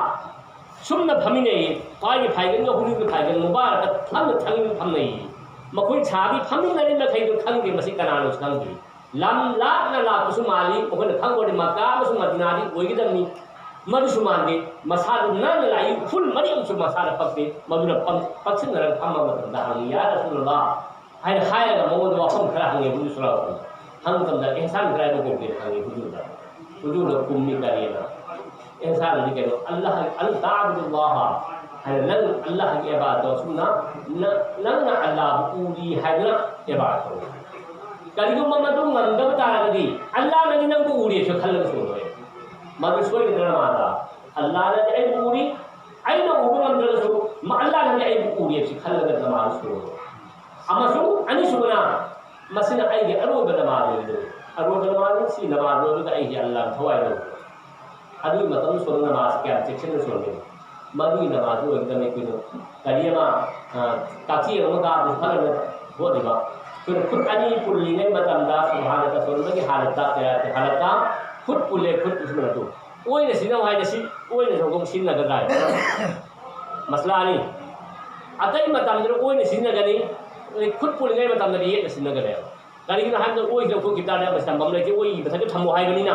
ꯁꯨꯝꯅ ꯐꯝꯃꯤꯟꯅꯩ꯫ ꯈ꯭ꯋꯥꯏꯒꯤ ꯐꯥꯏꯒꯟꯒ ꯍꯨꯖꯨꯔꯒꯤ ꯐꯥꯏꯒꯟ ꯃꯨꯕꯥꯔꯛꯀ ꯊꯪꯅ ꯊꯪꯅ ꯐꯝꯅꯩ꯫ ꯃꯈꯣꯏ ꯁꯥꯕꯤ ꯐꯝꯃꯤꯟꯅꯔꯤ ꯃꯈꯩꯗꯨ ꯈꯪꯗꯦ, ꯃꯁꯤ ꯀꯅꯥꯅꯣꯁꯨ ꯈꯪꯗꯦ꯫ ꯂꯝ ꯂꯥꯞꯅ ꯂꯥꯛꯄꯁꯨ ꯃꯥꯜꯂꯤ, ꯃꯈꯣꯏꯅ ꯈꯪꯕꯗꯤ ꯃꯛꯀꯥ ꯑꯃꯁꯨꯡ ꯃꯗꯤꯅꯥꯗꯤ ꯑꯣꯏꯒꯗꯕꯅꯤ꯫ ꯃꯗꯨꯁꯨ ꯃꯥꯟꯗꯦ, ꯃꯁꯥꯗꯨ ꯅꯥꯟꯅ ꯂꯥꯛꯏ, ꯎꯐꯨꯜ ꯃꯔꯤ ꯑꯃꯁꯨ ꯃꯁꯥꯗ ꯄꯛꯇꯦ꯫ ꯃꯗꯨꯅ ꯄꯛ-, ꯄꯛꯁꯤꯟꯅꯔꯒ ꯐꯝꯕ ꯃꯇꯝꯗ ꯍꯪꯉꯤ, "ꯌꯥ ꯔꯁꯨꯂꯜꯂꯥꯍ" ꯍꯥꯏꯅ ꯍꯥꯏꯔꯒ ꯃꯉꯣꯟꯗ ꯋꯥꯐꯝ ꯈꯔ ꯍꯪꯉꯦ ꯍꯨꯖꯨꯔ ꯁꯜꯂꯜꯂꯥꯍꯨ ꯑꯂꯩꯍꯤ ꯋꯁꯜꯂꯝ꯫ ꯍꯪꯕ ꯃꯇꯝꯗ "ꯑꯦꯍꯁꯥꯟ ꯀꯗꯥꯏꯗ ꯀꯧꯒꯦ?" ꯍꯪꯉꯤ ꯍꯨꯖꯨꯔꯗ꯫ ꯍꯨꯖꯨꯔꯅ ꯈꯨꯝꯃꯤ ꯀꯔꯤꯅ? "ꯑꯦꯍꯁꯥꯟ ꯑꯗꯤ ꯀꯩꯅꯣ? ꯑꯜꯂꯥꯍ, ꯑꯟ ꯇꯥꯕꯨꯗꯨꯜꯂꯥꯍ" ꯍꯥꯏꯅ, ꯅꯪ ꯑꯜꯂꯥꯍꯒꯤ ꯏꯕꯥꯗꯠ ꯇꯧ꯫ ꯑꯁꯨꯝꯅ ꯅ-, ꯅꯪꯅ ꯑꯜꯂꯥꯍꯕꯨ ꯎꯔꯤ ꯍꯥꯏꯗꯨꯅ ꯏꯕꯥꯗꯠ ꯇꯧ꯫ ꯀꯔꯤꯒꯨꯝꯕ ꯃꯗꯨ ꯉꯝꯗꯕ ꯇꯥꯔꯒꯗꯤ, ꯑꯜꯂꯥꯍꯅꯗꯤ ꯅꯪꯕꯨ ꯎꯔꯦꯁꯨ ꯈꯜꯂꯒ ꯁꯣꯏꯔꯣꯏ꯫ ꯃꯗꯨ ꯁꯣꯏꯒꯗ꯭ꯔꯥ ꯃꯥꯗ? ꯑꯜꯂꯥꯍꯅꯗꯤ ꯑꯩꯕꯨ ꯎꯔꯤ, ꯑꯩꯅ ꯎꯕ ꯉꯝꯗ꯭ꯔꯒꯁꯨ, ꯃ-, ꯑꯜꯂꯥꯍꯅꯗꯤ ꯑꯩꯕꯨ ꯎꯔꯦꯁꯤ ꯈꯜꯂꯒ ꯅꯃꯥꯖ ꯁꯣꯏꯔꯣꯏ꯫ ꯑꯃꯁꯨꯡ ꯑꯅꯤꯁꯨꯕꯅ, ꯃꯁꯤꯅ ꯑꯩꯒꯤ ꯑꯔꯣꯏꯕ ꯅꯃꯥꯖ ꯑꯣꯏꯒꯗꯧꯔꯤ꯫ ꯑꯔꯣꯏꯕ ꯅꯃꯥꯖ, ꯁꯤ ꯅꯃꯥꯖ ꯂꯣꯏꯔꯒ ꯑꯩꯒꯤ ꯑꯜꯂꯥꯍ ꯊꯋꯥꯏ ꯂꯧ꯫ ꯑꯗꯨꯒꯤ ꯃꯇꯝꯗ ꯁꯣꯟꯕ ꯅꯃꯥꯖ ꯀꯌꯥꯝ ꯆꯦꯛꯁꯤꯟꯅ ꯁꯣꯟꯒꯅꯤ? ꯃꯗꯨꯒꯤ ꯅꯃꯥꯖ ꯑꯣꯏꯒꯗꯕꯅꯤ꯫ ꯑꯩꯈꯣꯏꯅ ꯀꯔꯤ ꯑꯃ, ꯑ, ꯀꯛꯆꯦꯡ ꯑꯃ ꯀꯥꯕꯗꯁꯨ ꯐꯅ ꯍꯣꯠꯂꯤꯕ꯫ ꯑꯩꯈꯣꯏꯅ ꯈꯨꯠ ꯑꯅꯤ ꯄꯨꯜꯂꯤꯉꯩ ꯃꯇꯝꯗ ꯁꯨꯕꯍꯥꯅꯀ ꯁꯣꯟꯕꯒꯤ ꯍꯥꯂꯠꯇ, ꯍꯥꯂꯠꯇ ꯈꯨꯠ ꯄꯨꯜꯂꯦ, ꯈꯨꯠ ꯄꯨꯟꯕ ꯅꯠꯇꯦ꯫ ꯑꯣꯏꯅ ꯁꯤꯖꯤꯟꯅꯧ ꯍꯥꯏꯅ ꯁꯤ ꯑꯣꯏꯅ ꯁꯣꯟꯕ ꯁꯤꯖꯤꯟꯅꯒꯗ꯭ꯔꯥ ꯍꯥꯏꯕ꯫ ꯃꯁꯂꯥ ꯑꯅꯤ꯫ ꯑꯇꯩ ꯃꯇꯝꯗꯅ ꯑꯣꯏꯅ ꯁꯤꯖꯤꯟꯅꯒꯅꯤ, ꯑꯗꯩ ꯈꯨꯠ ꯄꯨꯜꯂꯤꯉꯩ ꯃꯇꯝꯗꯗꯤ ꯌꯦꯠꯅ ꯁꯤꯖꯤꯟꯅꯒꯅꯦꯕ꯫ ꯀꯔꯤꯒꯤꯅꯣ ꯍꯥꯏꯕꯗ ꯑꯣꯏꯁꯤꯗ ꯂꯧꯊꯣꯛꯈꯤꯕ ꯇꯥꯔꯗꯤ ꯑꯃ ꯊꯝꯐꯝ ꯂꯩꯇꯦ, ꯑꯣꯏꯒꯤ ꯃꯊꯛꯇ ꯊꯝꯃꯣ ꯍꯥꯏꯕꯅꯤꯅ꯫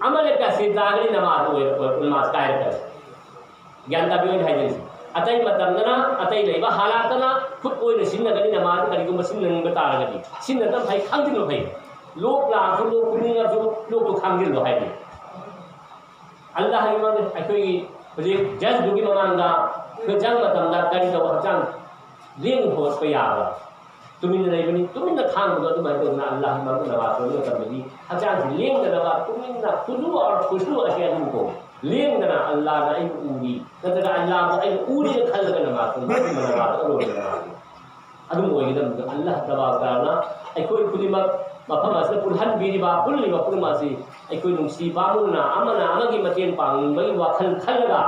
ꯑꯃ ꯂꯦꯞꯀ ꯁꯤ ꯇꯥꯔꯒꯗꯤ ꯅꯃꯥꯖ ꯑꯣꯏꯔ-, ꯑꯣꯏ-, ꯅꯃꯥꯖ ꯀꯥꯏꯔꯛꯀꯅꯤ꯫ ꯒ꯭ꯌꯥꯟ ꯇꯥꯕꯤꯌꯨ ꯑꯩꯅ ꯍꯥꯏꯖꯔꯤꯁꯦ꯫ ꯑꯇꯩ ꯃꯇꯝꯗꯅ, ꯑꯇꯩ ꯂꯩꯕ ꯍꯥꯂꯥꯠꯇꯅ ꯈꯨꯠ ꯑꯣꯏꯅ ꯁꯤꯖꯤꯟꯅꯒꯅꯤ, ꯅꯃꯥꯖ ꯀꯔꯤꯒꯨꯝꯕ ꯁꯤꯖꯤꯟꯅꯅꯤꯡꯕ ꯇꯥꯔꯒꯗꯤ꯫ ꯁꯤꯖꯤꯟꯅꯗꯕ ꯐꯩ, ꯈꯪꯖꯤꯟꯕ ꯐꯩ꯫ ꯂꯣꯛ ꯂꯥꯛꯑꯁꯨ, ꯂꯣꯛ ꯈꯨꯅꯤꯡꯉꯁꯨ, ꯂꯣꯛꯇꯨ ꯈꯥꯡꯖꯤꯜꯂꯣ ꯍꯥꯏꯔꯤ꯫ ꯑꯜꯂꯥꯍꯒꯤ ꯃꯃꯥꯡꯗ ꯑꯩꯈꯣꯏꯒꯤ ꯍꯧꯖꯤꯛ ꯖꯖꯗꯨꯒꯤ ꯃꯃꯥꯡꯗ ꯑꯩꯈꯣꯏ ꯆꯪꯕ ꯃꯇꯝꯗ ꯀꯔꯤ ꯇꯧꯕ? ꯍꯛꯆꯥꯡ ꯂꯦꯡ ꯍꯧꯒꯠꯄ ꯌꯥꯕ, ꯇꯨꯃꯤꯟꯅ ꯂꯩꯕꯅꯤ, ꯇꯨꯃꯤꯟꯅ ꯈꯥꯡꯕꯗꯣ ꯑꯗꯨꯃꯥꯏꯅ ꯇꯧꯗꯅ ꯑꯜꯂꯥꯍꯒꯤ ꯃꯃꯥꯡꯗ ꯅꯃꯥꯖ ꯁꯣꯟꯕ ꯃꯇꯝꯗꯗꯤ ꯍꯛꯆꯥꯡꯁꯤ ꯂꯦꯡꯗꯅꯕ ꯇꯨꯃꯤꯟꯅ ꯈꯨꯖꯨ ꯑꯣꯔ ꯈꯨꯁꯨ ꯑꯁꯤ ꯑꯗꯨꯝ ꯀꯧꯏ꯫ ꯂꯦꯡꯗꯅ ꯑꯜꯂꯥꯅ ꯑꯩꯕꯨ ꯎꯔꯤ, ꯅꯠꯇ꯭ꯔꯒ ꯑꯜꯂꯥꯕꯨ ꯑꯩꯕꯨ ꯎꯔꯤꯅ ꯈꯜꯂꯒꯅ ꯃꯥ ꯇꯨꯝꯕꯒꯤ ꯃꯅꯥ ꯑꯗꯨ ꯑꯣꯏꯒꯗꯕ꯫ ꯑꯗꯨꯝ ꯑꯣꯏꯒꯗꯕꯗꯨ ꯑꯜꯂꯥꯍ ꯇꯕꯥꯔꯛ ꯇꯥꯂꯥꯅ ꯑꯩꯈꯣꯏ ꯈꯨꯗꯤꯡꯃꯛ ꯃꯐꯝ ꯑꯁꯤꯗ ꯄꯨꯜꯍꯟꯕꯤꯔꯤꯕ, ꯄꯨꯜꯂꯤꯕ ꯄꯨꯝꯅꯃꯛ ꯑꯁꯤ ꯑꯩꯈꯣꯏ ꯅꯨꯡꯁꯤ ꯄꯥꯝꯃꯨꯅ ꯑꯃꯅ ꯑꯃꯒꯤ ꯃꯇꯦꯡ ꯄꯥꯡꯅꯤꯡꯕꯒꯤ ꯋꯥꯈꯜ ꯈꯜꯂꯒ,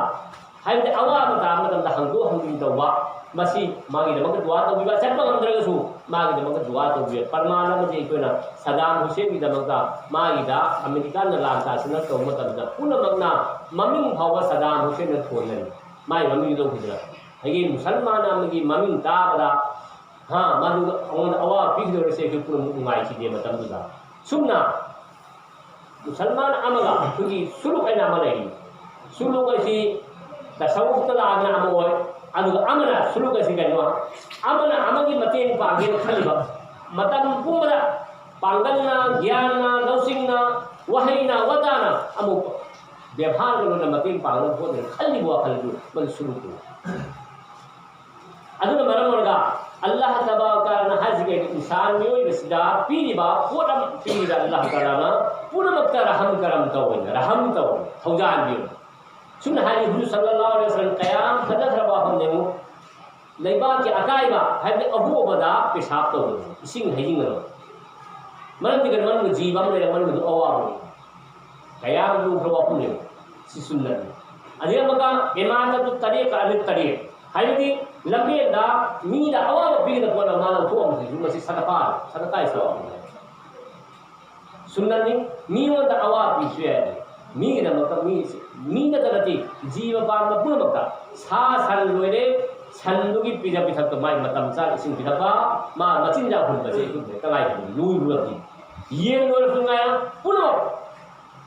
ꯍꯥꯏꯕꯗꯤ ꯑꯋꯥꯕ ꯇꯥꯕ ꯃꯇꯝꯗ ꯍꯥꯡꯗꯣꯛ ꯍꯥꯡꯖꯤꯟ ꯇꯧꯕ, ꯃꯁꯤ ꯃꯥꯒꯤꯗꯃꯛꯇ ꯗꯨꯋꯥ ꯇꯧꯕꯤꯕ, ꯆꯠꯄ ꯉꯝꯗ꯭ꯔꯒꯁꯨ ꯃꯥꯒꯤꯗꯃꯛꯇ ꯗꯨꯋꯥ ꯇꯧꯕꯤꯕ꯫ ꯄ꯭ꯔꯃꯥꯟ ꯑꯃꯗꯤ ꯑꯩꯈꯣꯏꯅ ꯁꯗꯥꯝ ꯍꯨꯁꯦꯟꯒꯤꯗꯃꯛꯇ ꯃꯥꯒꯤꯗ ꯑꯃꯦꯔꯤꯀꯥꯅ ꯂꯥꯟ ꯇꯥꯁꯤꯟꯅ ꯇꯧꯕ ꯃꯇꯝꯗ ꯄꯨꯝꯅꯃꯛꯅ ꯃꯃꯤꯡ ꯐꯥꯎꯕ ꯁꯗꯥꯝ ꯍꯨꯁꯦꯟꯅ ꯊꯣꯟꯒꯅꯤ꯫ ꯃꯥꯒꯤ ꯃꯃꯤꯡ ꯂꯧꯈꯤꯗꯅ꯫ ꯍꯌꯦꯡ ꯃꯨꯁꯜꯃꯥꯟ ꯑꯃꯒꯤ ꯃꯃꯤꯡ ꯇꯥꯕꯗ, ꯍꯥ, ꯃꯗꯨ ꯑꯩꯉꯣꯟꯗ ꯑꯋꯥꯕ ꯄꯤꯈꯤꯗꯧꯔꯤꯁꯦ ꯑꯩꯈꯣꯏ ꯄꯨꯝꯅꯃꯛ ꯅꯨꯡꯉꯥꯏꯈꯤꯗꯦ ꯃꯇꯝꯗꯨꯗ꯫ ꯁꯨꯝꯅ ꯃꯨꯁꯜꯃꯥꯟ ꯑꯃꯒ ꯑꯩꯈꯣꯏꯒꯤ ꯁꯨꯂꯨꯛ ꯍꯥꯏꯅ ꯑꯃ ꯂꯩꯔꯤ꯫ ꯁꯨꯂꯨꯛ ꯑꯁꯤ ꯇꯁꯧꯐꯇ ꯂꯥꯛꯑꯒꯅ ꯑꯃ ꯑꯣꯏ, ꯑꯗꯨꯒ ꯑꯃꯅ ꯁꯨꯂꯨꯛ ꯑꯁꯤ ꯀꯩꯅꯣ, ꯑꯃꯅ ꯑꯃꯒꯤ ꯃꯇꯦꯡ ꯄꯥꯡꯒꯦꯅ ꯈꯜꯂꯤꯕ ꯃꯇꯝ ꯄꯨꯝꯕꯗ ꯄꯥꯡꯒꯜꯅ, ꯒ꯭ꯌꯥꯟꯅ, ꯂꯧꯁꯤꯡꯅ, ꯋꯥꯍꯩꯅ, ꯋꯥꯇꯥꯅ ꯑꯃꯨꯛ ꯕꯦꯕꯥꯔꯒ ꯂꯣꯏꯅ ꯃꯇꯦꯡ ꯄꯥꯡꯅꯕ ꯍꯣꯠꯅꯒꯦꯅ ꯈꯜꯂꯤꯕ ꯋꯥꯈꯜꯗꯨ ꯃꯗꯨ ꯁꯨꯂꯨꯛꯇꯨ꯫ ꯑꯗꯨꯅ ꯃꯔꯝ ꯑꯣꯏꯔꯒ ꯑꯜꯂꯥꯍ ꯇꯕꯥꯔꯛ ꯇꯥꯂꯥꯅ ꯍꯥꯏꯁꯤ ꯀꯩꯅꯣ? ꯏꯟꯁꯥꯟ ꯃꯤꯑꯣꯏꯕꯁꯤꯗ ꯄꯤꯔꯤꯕ ꯄꯣꯠ ꯑꯃ ꯄꯤꯔꯤꯕ ꯑꯜꯂꯥꯍ ꯇꯥꯂꯥꯅ ꯄꯨꯝꯅꯃꯛꯇ ꯔꯍꯝ ꯀꯔꯝ ꯇꯧꯋꯦ, ꯔꯍꯝ ꯇꯧꯋꯦ, ꯊꯧꯖꯥꯟꯕꯤꯌꯨ꯫ ꯁꯨꯝꯅ ꯍꯥꯏꯔꯤ ꯍꯨꯖꯨꯔ ꯁꯜꯂꯜꯂꯥꯍꯨ ꯑꯂꯩꯍꯤ ꯋꯥꯁꯜꯂꯝ ꯀꯌꯥꯝ ꯐꯖꯈ꯭ꯔꯕ ꯋꯥꯐꯝꯅꯦ꯫ ꯂꯩꯕꯥꯛꯀꯤ ꯑꯀꯥꯏꯕ ꯍꯥꯏꯕꯗꯤ ꯑꯍꯣꯕꯗ ꯄꯦꯁꯥꯞ ꯇꯧꯕꯅꯤ, ꯏꯁꯤꯡ ꯍꯩꯖꯤꯟꯒꯅꯨ꯫ ꯃꯔꯝꯗꯤ ꯀꯩꯅꯣ? ꯃꯅꯨꯡꯗ ꯖꯤꯕ ꯑꯃ ꯂꯩꯔꯦ, ꯃꯅꯨꯡꯗ ꯑꯋꯥꯕꯅꯤ꯫ ꯀꯌꯥꯝ ꯂꯨꯈ꯭ꯔꯕ ꯋꯥꯐꯝꯅꯦꯕ꯫ ꯁꯤ ꯁꯨꯟꯅꯠꯅꯤ꯫ ꯑꯗꯩ ꯑꯃꯒ ꯏꯃꯥꯇꯠꯇꯨ ꯇꯔꯤꯛ ꯑꯅꯤ ꯇꯔꯤꯛ ꯍꯥꯏꯕꯗꯤ ꯂꯝꯕꯦꯟꯗ ꯃꯤꯗ ꯑꯋꯥꯕ ꯄꯤꯒꯗꯕ ꯄꯣꯠ ꯑꯃ ꯂꯧꯊꯣꯛꯑꯝꯕꯁꯤꯁꯨ ꯃꯁꯤ ꯁꯗꯀꯥ, ꯁꯗꯀꯥꯒꯤ ꯁꯔꯨꯛꯅꯤ꯫ ꯁꯨꯟꯅꯠꯅꯤ꯫ ꯃꯤꯉꯣꯟꯗ ꯑꯋꯥꯕ ꯄꯤꯁꯨ ꯌꯥꯏ꯫ ꯃꯤꯒꯤꯗꯃꯛꯇ ꯃꯤ, ꯃꯤꯗꯇ ꯅꯠꯇꯦ, ꯖꯤꯕ ꯄꯥꯟꯕ ꯄꯨꯝꯅꯃꯛꯇ ꯁꯥ ꯁꯟ ꯂꯣꯏꯔꯦ, ꯁꯟꯗꯨꯒꯤ ꯄꯤꯖ ꯄꯤꯊꯛꯇ ꯃꯥꯏ ꯃꯇꯝ ꯆꯥꯅ ꯏꯁꯤꯡ ꯄꯤꯊꯛꯄ, ꯃꯥ ꯃꯆꯤꯟꯖꯥꯛ ꯍꯨꯟꯕꯁꯦ ꯑꯩꯈꯣꯏ ꯇꯉꯥꯏ ꯐꯗꯦ, ꯂꯣꯏꯕ ꯅꯠꯇꯦ꯫ ꯌꯦꯟ ꯂꯣꯏꯔꯁꯨ ꯉꯥꯏ ꯄꯨꯝꯅꯃꯛ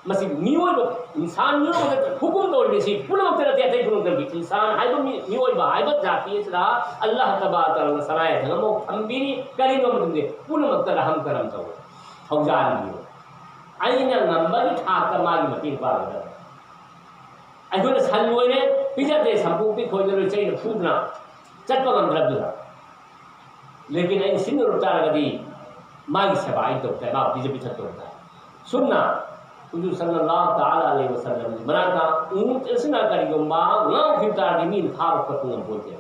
ꯃꯁꯤ ꯃꯤꯑꯣꯏꯕ, ꯏꯟꯁꯥꯟ ꯃꯤꯑꯣꯏꯕꯗ ꯍꯨꯀꯨꯝ ꯇꯧꯔꯤꯕꯁꯤ ꯄꯨꯝꯅꯃꯛꯇ ꯅꯠꯇꯦ, ꯑꯇꯩ ꯄꯨꯝꯅꯃꯛꯇ ꯅꯠꯇꯦ꯫ ꯏꯟꯁꯥꯟ ꯍꯥꯏꯕ ꯃꯤ-, ꯃꯤꯑꯣꯏꯕ ꯍꯥꯏꯕ ꯖꯥꯇꯤ ꯑꯁꯤꯗ ꯑꯜꯂꯥꯍ ꯇꯕꯥꯔꯛ ꯇꯥꯂꯥꯅ ꯁꯅꯥ ꯌꯥꯏꯊꯪ ꯑꯃ ꯊꯝꯕꯤꯔꯤ꯫ ꯀꯔꯤꯅꯣ ꯃꯇꯝꯗꯤ ꯄꯨꯝꯅꯃꯛꯇ ꯔꯍꯝ ꯀꯔꯝ ꯇꯧꯋꯤ, ꯊꯧꯖꯥꯟꯕꯤꯌꯨ꯫ ꯑꯩꯅ ꯉꯝꯕꯒꯤ ꯊꯥꯛꯇ ꯃꯥꯒꯤ ꯃꯇꯦꯡ ꯄꯥꯡꯒꯗꯕ꯫ ꯑꯩꯈꯣꯏꯅ ꯁꯟ ꯂꯣꯏꯔꯦ, ꯄꯤꯖꯗꯦ, ꯁꯟꯄꯣꯛꯄꯤ ꯈꯣꯏꯗ ꯂꯣꯏ ꯆꯩꯅ ꯐꯨꯗꯅ ꯆꯠꯄ ꯉꯝꯗ꯭ꯔꯕꯗꯨꯗ꯫ ꯂꯦꯀꯤꯟ ꯑꯩꯅ ꯁꯤꯟꯅꯔꯨꯕ ꯇꯥꯔꯒꯗꯤ ꯃꯥꯒꯤ ꯁꯦꯕꯥ ꯑꯩꯅ ꯇꯧꯕ ꯇꯥꯏ, ꯃꯥ ꯄꯤꯖ ꯄꯤꯊꯛ ꯇꯧꯕ ꯇꯥꯏ꯫ ꯁꯨꯝꯅ ꯍꯨꯖꯨꯔ ꯁꯜꯂꯜꯂꯥꯍꯨ ꯇꯥꯂꯥ ꯑꯂꯩꯍꯤ ꯋꯁꯜꯂꯝꯒꯤ ꯃꯅꯥꯛꯇ ꯎꯆꯦꯛ ꯑꯁꯤꯅ ꯀꯔꯤꯒꯨꯝꯕ ꯉꯥꯎꯈꯤꯕ ꯇꯥꯔꯗꯤ ꯃꯤꯅ ꯐꯥꯕ ꯈꯣꯠꯄ ꯉꯝꯄꯣꯟꯇꯦ꯫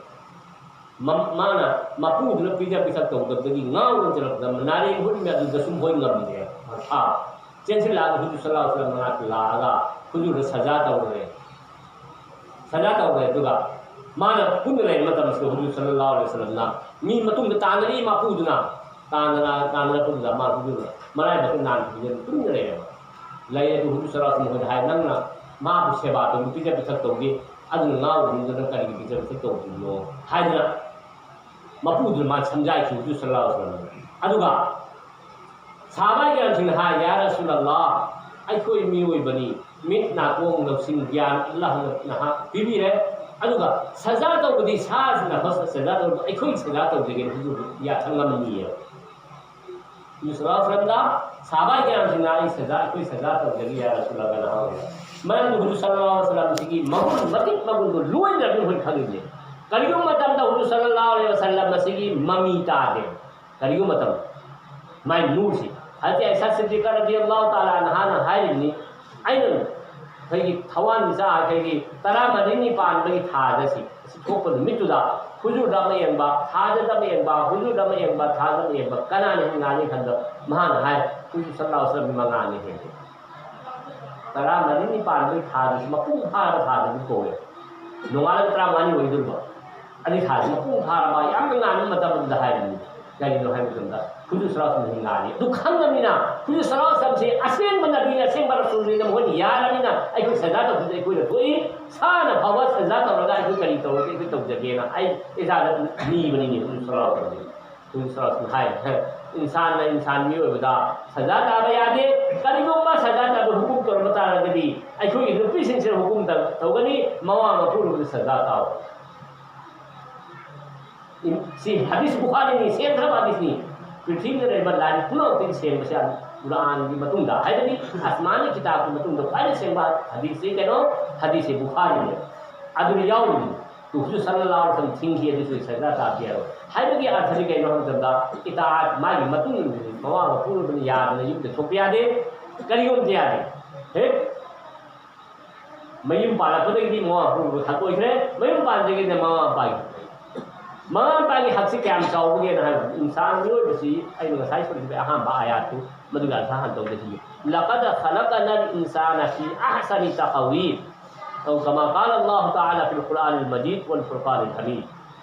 ꯃ-, ꯃꯥꯅ ꯃꯄꯨꯗꯨꯅ ꯄꯤꯖ ꯄꯤꯊꯛ ꯇꯧꯗꯕꯗꯒꯤ ꯉꯥꯎꯗꯨꯅ ꯆꯦꯜꯂꯛꯄꯗ ꯅꯥꯔꯦꯟ ꯍꯨꯠꯂꯤꯕ ꯑꯗꯨꯗ ꯁꯨꯝ ꯍꯣꯏ ꯉꯝꯗ꯭ꯔꯦ꯫ ꯑꯥ, ꯆꯦꯟꯁꯤꯜꯂꯛꯑꯒ ꯍꯨꯖꯨꯔ ꯁꯜꯂꯜꯂꯥꯍꯨ ꯑꯂꯩꯍꯤ ꯋꯁꯜꯂꯝ ꯃꯅꯥꯛꯇ ꯂꯥꯛꯑꯒ ꯍꯨꯖꯨꯔꯗ ꯁꯖꯥ ꯇꯧꯔꯦ꯫ ꯁꯖꯥ ꯇꯧꯔꯦ꯫ ꯑꯗꯨꯒ ꯃꯥꯅ ꯄꯨꯟꯅ ꯂꯩꯕ ꯃꯇꯝꯁꯤꯗ ꯍꯨꯖꯨꯔ ꯁꯜꯂꯜꯂꯥꯍꯨ ꯑꯂꯩꯍꯤ ꯋꯁꯜꯂꯝꯅ ꯃꯤ ꯃꯇꯨꯡꯗ ꯇꯥꯟꯅꯔꯛꯏ ꯃꯄꯨꯗꯨꯅ꯫ ꯇꯥꯟꯅꯔ-, ꯇꯥꯟꯅꯔꯛꯄꯗꯨꯗ ꯃꯥ ꯍꯨꯖꯨꯔ ꯃꯔꯥꯏꯕꯛꯇ ꯅꯥꯟ ꯇꯨꯃꯤꯟꯅ ꯂꯩꯔꯦꯕ꯫ ꯂꯩ ꯑꯗꯨ ꯍꯨꯖꯨꯔ ꯁꯜꯂꯜꯂꯥꯍꯨ ꯑꯂꯩꯍꯤ ꯋꯁꯜꯂꯝ ꯃꯈꯣꯏꯗ ꯍꯥꯏ, "ꯅꯪꯅ ꯃꯥꯕꯨ ꯁꯦꯕꯥ ꯇꯧꯕꯤ, ꯄꯤꯖ ꯄꯤꯊꯛ ꯇꯧꯕꯤ, ꯑꯗꯨꯅ ꯉꯥꯎꯕꯗꯨꯗ ꯅꯪ ꯀꯔꯤꯒꯤ ꯄꯤꯖ ꯄꯤꯊꯛ ꯇꯧꯗ꯭ꯔꯤꯕꯅꯣ?" ꯍꯥꯏꯗꯅ ꯃꯄꯨꯗꯨꯅ ꯃꯥ ꯁꯝꯖꯥꯏꯈꯤ ꯍꯨꯖꯨꯔ ꯁꯜꯂꯜꯂꯥꯍꯨ ꯑꯂꯩꯍꯤ ꯋꯁꯜꯂꯝ꯫ ꯑꯗꯨꯒ ꯁꯍꯥꯕꯥ ꯀꯤꯔꯥꯝꯁꯤꯡꯅ ꯍꯥꯏ, "ꯌꯥ ꯔꯁꯨꯂꯜꯂꯥꯍ, ꯑꯩꯈꯣꯏ ꯃꯤꯑꯣꯏꯕꯅꯤ, ꯃꯤꯠ ꯅꯥꯀꯣꯡ ꯂꯧꯁꯤꯡ ꯒ꯭ꯌꯥꯟ ꯑꯜꯂꯥꯍꯅ ꯅꯍꯥꯛ ꯄꯤꯕꯤꯔꯦ, ꯑꯗꯨꯒ ꯁꯖꯥ ꯇꯧꯕꯗꯤ ꯁꯥꯁꯤꯅ ꯍꯣꯁ ꯁꯖꯥ ꯇꯧꯕ ꯑꯩꯈꯣꯏ ꯁꯖꯥ ꯇꯧꯖꯒꯦ ꯍꯨꯖꯨꯔ ꯌꯥꯊꯪ ꯑꯃꯅꯤꯌꯦ"꯫ ꯍꯨꯖꯨꯔ ꯁꯜꯂꯜꯂꯥꯍꯨ ꯑꯂꯩꯍꯤ ꯋꯁꯜꯂꯝꯗ ꯁꯍꯥꯕꯥ ꯀꯤꯔꯥꯝꯁꯤꯡꯅ ꯑꯩ ꯁꯖꯥ, ꯑꯩꯈꯣꯏ ꯁꯖꯥ ꯇꯧꯖꯒꯦ ꯌꯥ ꯔꯁꯨꯂꯜꯂꯥꯍꯅ ꯍꯪꯉꯦ꯫ ꯃꯔꯝꯗꯤ ꯍꯨꯖꯨꯔ ꯁꯜꯂꯜꯂꯥꯍꯨ ꯑꯂꯩꯍꯤ ꯋꯁꯜꯂꯝꯁꯤꯒꯤ ꯃꯒꯨꯟ, ꯃꯇꯤꯛ ꯃꯒꯨꯟꯗꯣ ꯂꯣꯏꯅ ꯑꯗꯨꯝ ꯑꯩꯈꯣꯏ ꯈꯪꯉꯤꯅꯦ꯫ ꯀꯔꯤꯒꯨꯝꯕ ꯃꯇꯝꯗ ꯍꯨꯖꯨꯔ ꯁꯜꯂꯜꯂꯥꯍꯨ ꯑꯂꯩꯍꯤ ꯋꯁꯜꯂꯝ ꯑꯁꯤꯒꯤ ꯃꯃꯤ ꯇꯥꯗꯦ꯫ ꯀꯔꯤꯒꯨꯝꯕ ꯃꯇꯝꯗ ꯃꯥꯏ ꯅꯨꯔꯁꯤ꯫ ꯍꯖꯔꯠ ꯑꯥꯏꯁꯥ ꯁꯤꯗꯤꯀꯥ ꯔꯗꯤꯌꯜꯂꯥꯍꯨ ꯇꯥꯂꯥ ꯑꯟꯍꯥꯅ ꯍꯥꯏꯔꯤꯕꯅꯤ, ꯑꯩꯅ ꯑꯩꯈꯣꯏꯒꯤ ꯊꯋꯥꯟꯃꯤꯆꯥꯛ ꯑꯩꯈꯣꯏꯒꯤ ꯇꯔꯥꯃꯔꯤꯅꯤ ꯄꯥꯟꯕꯒꯤ ꯊꯥꯗ ꯁꯤ, ꯑꯁꯤ ꯊꯣꯛꯄ ꯅꯨꯃꯤꯠꯇꯨꯗ ꯍꯨꯖꯨꯔꯗ ꯑꯃ ꯌꯦꯡꯕ, ꯊꯥꯗ ꯑꯃ ꯌꯦꯡꯕ, ꯍꯨꯖꯨꯔꯗ ꯑꯃ ꯌꯦꯡꯕ, ꯊꯥꯗ ꯑꯃ ꯌꯦꯡꯕ, ꯀꯅꯥꯅ ꯍꯦꯟꯅ ꯉꯥꯜꯂꯤ ꯈꯟꯕꯗ ꯃꯍꯥꯛꯅ ꯍꯥꯏ, ꯍꯨꯖꯨꯔ ꯁꯜꯂꯜꯂꯥꯍꯨ ꯑꯂꯩꯍꯤ ꯋꯁꯜꯂꯝꯒꯤ ꯃꯉꯥꯜꯅ ꯍꯦꯜꯂꯤ꯫ ꯇꯔꯥꯃꯔꯤꯅꯤ ꯄꯥꯟꯕꯒꯤ ꯊꯥꯗꯨꯁꯨ ꯃꯄꯨꯡ ꯐꯥꯔꯕ ꯊꯥꯗꯨ ꯑꯗꯨꯝ ꯀꯧꯋꯦ꯫ ꯅꯣꯡꯉꯥꯜꯂꯒ ꯇꯔꯥꯃꯉꯥꯅꯤ ꯑꯣꯏꯗꯣꯔꯤꯕ꯫ ꯑꯗꯨꯒꯤ ꯊꯥꯁꯤ ꯃꯄꯨꯡ ꯐꯥꯔꯕ, ꯌꯥꯝꯅ ꯉꯥꯟꯕ ꯃꯇꯝ ꯑꯗꯨꯗ ꯍꯥꯏꯕꯅꯤ꯫ ꯀꯔꯤꯒꯤꯅꯣ ꯍꯥꯏꯕ ꯃꯇꯝꯗ ꯍꯨꯖꯨꯔ ꯁꯜꯂꯜꯂꯥꯍꯨ ꯑꯂꯩꯍꯤ ꯋꯁꯜꯂꯝ ꯉꯥꯜꯂꯤ꯫ ꯑꯗꯨ ꯈꯪꯉꯕꯅꯤꯅ ꯍꯨꯖꯨꯔ ꯁꯜꯂꯜꯂꯥꯍꯨ ꯑꯂꯩꯍꯤ ꯋꯁꯜꯂꯝꯁꯤ ꯑꯁꯦꯡꯕ ꯔꯁꯨꯜꯅꯤꯅ ꯃꯈꯣꯏꯅ ꯌꯥꯔꯕꯅꯤꯅ ꯑꯩꯈꯣꯏ ꯁꯖꯥ ꯇꯧꯕꯗ ꯑꯩꯈꯣꯏꯅ ꯊꯣꯛꯏ꯫ ꯁꯥꯅ ꯐꯥꯎꯕ ꯁꯖꯥ ꯇꯧꯔꯒ ꯑꯩꯈꯣꯏ ꯀꯔꯤ ꯇꯧꯔꯒ ꯑꯩꯈꯣꯏ ꯇꯧꯖꯒꯦꯅ ꯑꯩ ꯏꯖꯥꯖꯠ ꯅꯤꯕꯅꯤꯅꯦ ꯍꯨꯖꯨꯔ ꯁꯜꯂꯜꯂꯥꯍꯨ ꯑꯂꯩꯍꯤ ꯋꯁꯜꯂꯝ꯫ ꯍꯨꯖꯨꯔ ꯁꯜꯂꯜꯂꯥꯍꯨ ꯑꯂꯩꯍꯤ ꯋꯁꯜꯂꯝ ꯍꯥꯏ, "ꯏꯟꯁꯥꯟꯅ ꯏꯟꯁꯥꯟ ꯃꯤꯑꯣꯏꯕꯗ ꯁꯖꯥ ꯇꯥꯕ ꯌꯥꯗꯦ꯫ ꯀꯔꯤꯒꯨꯝꯕ ꯁꯖꯥ ꯇꯥꯕ ꯍꯨꯀꯨꯝ ꯇꯧꯔꯝꯕ ꯇꯥꯔꯒꯗꯤ ꯑꯩꯈꯣꯏꯒꯤ ꯅꯨꯄꯤꯁꯤꯡꯁꯤꯅ ꯍꯨꯀꯨꯝ ꯇꯧ-, ꯇꯧꯒꯅꯤ, ꯃꯋꯥ ꯃꯄꯨꯔꯣꯏꯕꯗ ꯁꯖꯥ ꯇꯥꯎ"꯫ ꯁꯤ ꯍꯗꯤꯁ ꯕꯨꯈꯥꯔꯤꯅꯤ, ꯁꯦꯡꯈ꯭ꯔꯕ ꯍꯗꯤꯁꯅꯤ꯫ ꯄ꯭ꯔꯤꯊꯤꯕꯤꯗ ꯂꯩꯔꯤꯕ ꯂꯥꯏꯔꯤꯛ ꯄꯨꯝꯅꯃꯛꯇꯒꯤ ꯁꯦꯡꯕꯁꯦ ꯀꯨꯔꯥꯟꯒꯤ ꯃꯇꯨꯡꯗ, ꯍꯥꯏꯕꯗꯤ ꯑꯁꯃꯥꯅꯤ ꯀꯤꯇꯥꯕꯀꯤ ꯃꯇꯨꯡꯗ ꯈ꯭ꯋꯥꯏꯗꯒꯤ ꯁꯦꯡꯕ ꯍꯗꯤꯁꯁꯤ ꯀꯩꯅꯣ? ꯍꯗꯤꯁꯁꯤ ꯕꯨꯈꯥꯔꯤꯅꯦ꯫ ꯑꯗꯨꯗ ꯌꯥꯎꯔꯤꯅꯤ꯫ ꯍꯨꯖꯨꯔ ꯁꯜꯂꯜꯂꯥꯍꯨ ꯑꯂꯩꯍꯤ ꯋꯁꯜꯂꯝ ꯊꯤꯡꯈꯤ, ꯑꯗꯨꯁꯨ ꯁꯖꯥ ꯇꯥꯕ ꯌꯥꯔꯣꯏ꯫ ꯍꯥꯏꯕꯒꯤ ꯑꯔꯊꯗꯤ ꯀꯩꯅꯣ ꯍꯥꯏꯕ ꯃꯇꯝꯗ, ꯏꯇꯥꯑꯠ, ꯃꯥꯒꯤ ꯃꯇꯨꯡ ꯏꯟꯕꯗꯤ ꯃꯋꯥ ꯃꯄꯨꯔꯣꯏꯕꯅ ꯌꯥꯗꯅ ꯌꯨꯝꯗ ꯊꯣꯛꯄ ꯌꯥꯗꯦ, ꯀꯔꯤꯒꯨꯝꯕꯗ ꯌꯥꯗꯦ꯫ ꯍꯦꯛ ꯃꯌꯨꯝ ꯄꯥꯜꯂꯛꯄꯗꯒꯤꯗꯤ ꯃꯃꯥ ꯃꯄꯥꯕꯨ ꯊꯥꯗꯣꯛꯈ꯭ꯔꯦ꯫ ꯃꯌꯨꯝ ꯄꯥꯟꯗ꯭ꯔꯤꯉꯩꯗ ꯃꯃꯥ ꯃꯄꯥꯒꯤ, ꯃꯃꯥ ꯃꯄꯥꯒꯤ ꯍꯛꯁꯤ ꯀꯌꯥꯝ ꯆꯥꯎꯕꯒꯦꯅ ꯍꯥꯏꯕꯗ, ꯏꯟꯁꯥꯟ ꯃꯤꯑꯣꯏꯕꯁꯤ ꯑꯩꯅ ꯉꯁꯥꯏ ꯁꯣꯏꯈꯤꯕ ꯑꯍꯥꯟꯕ ꯑꯥꯌꯥꯠꯇꯨ ꯃꯗꯨꯒꯤ ꯑꯔꯊ ꯍꯥꯟꯅ ꯇꯧꯖꯈꯤꯒꯦ꯫ لقد خلقنا الإنسان في أحسن تقويم، أو كما قال الله تعالى في القرآن المجيد والفرقان الحميد꯫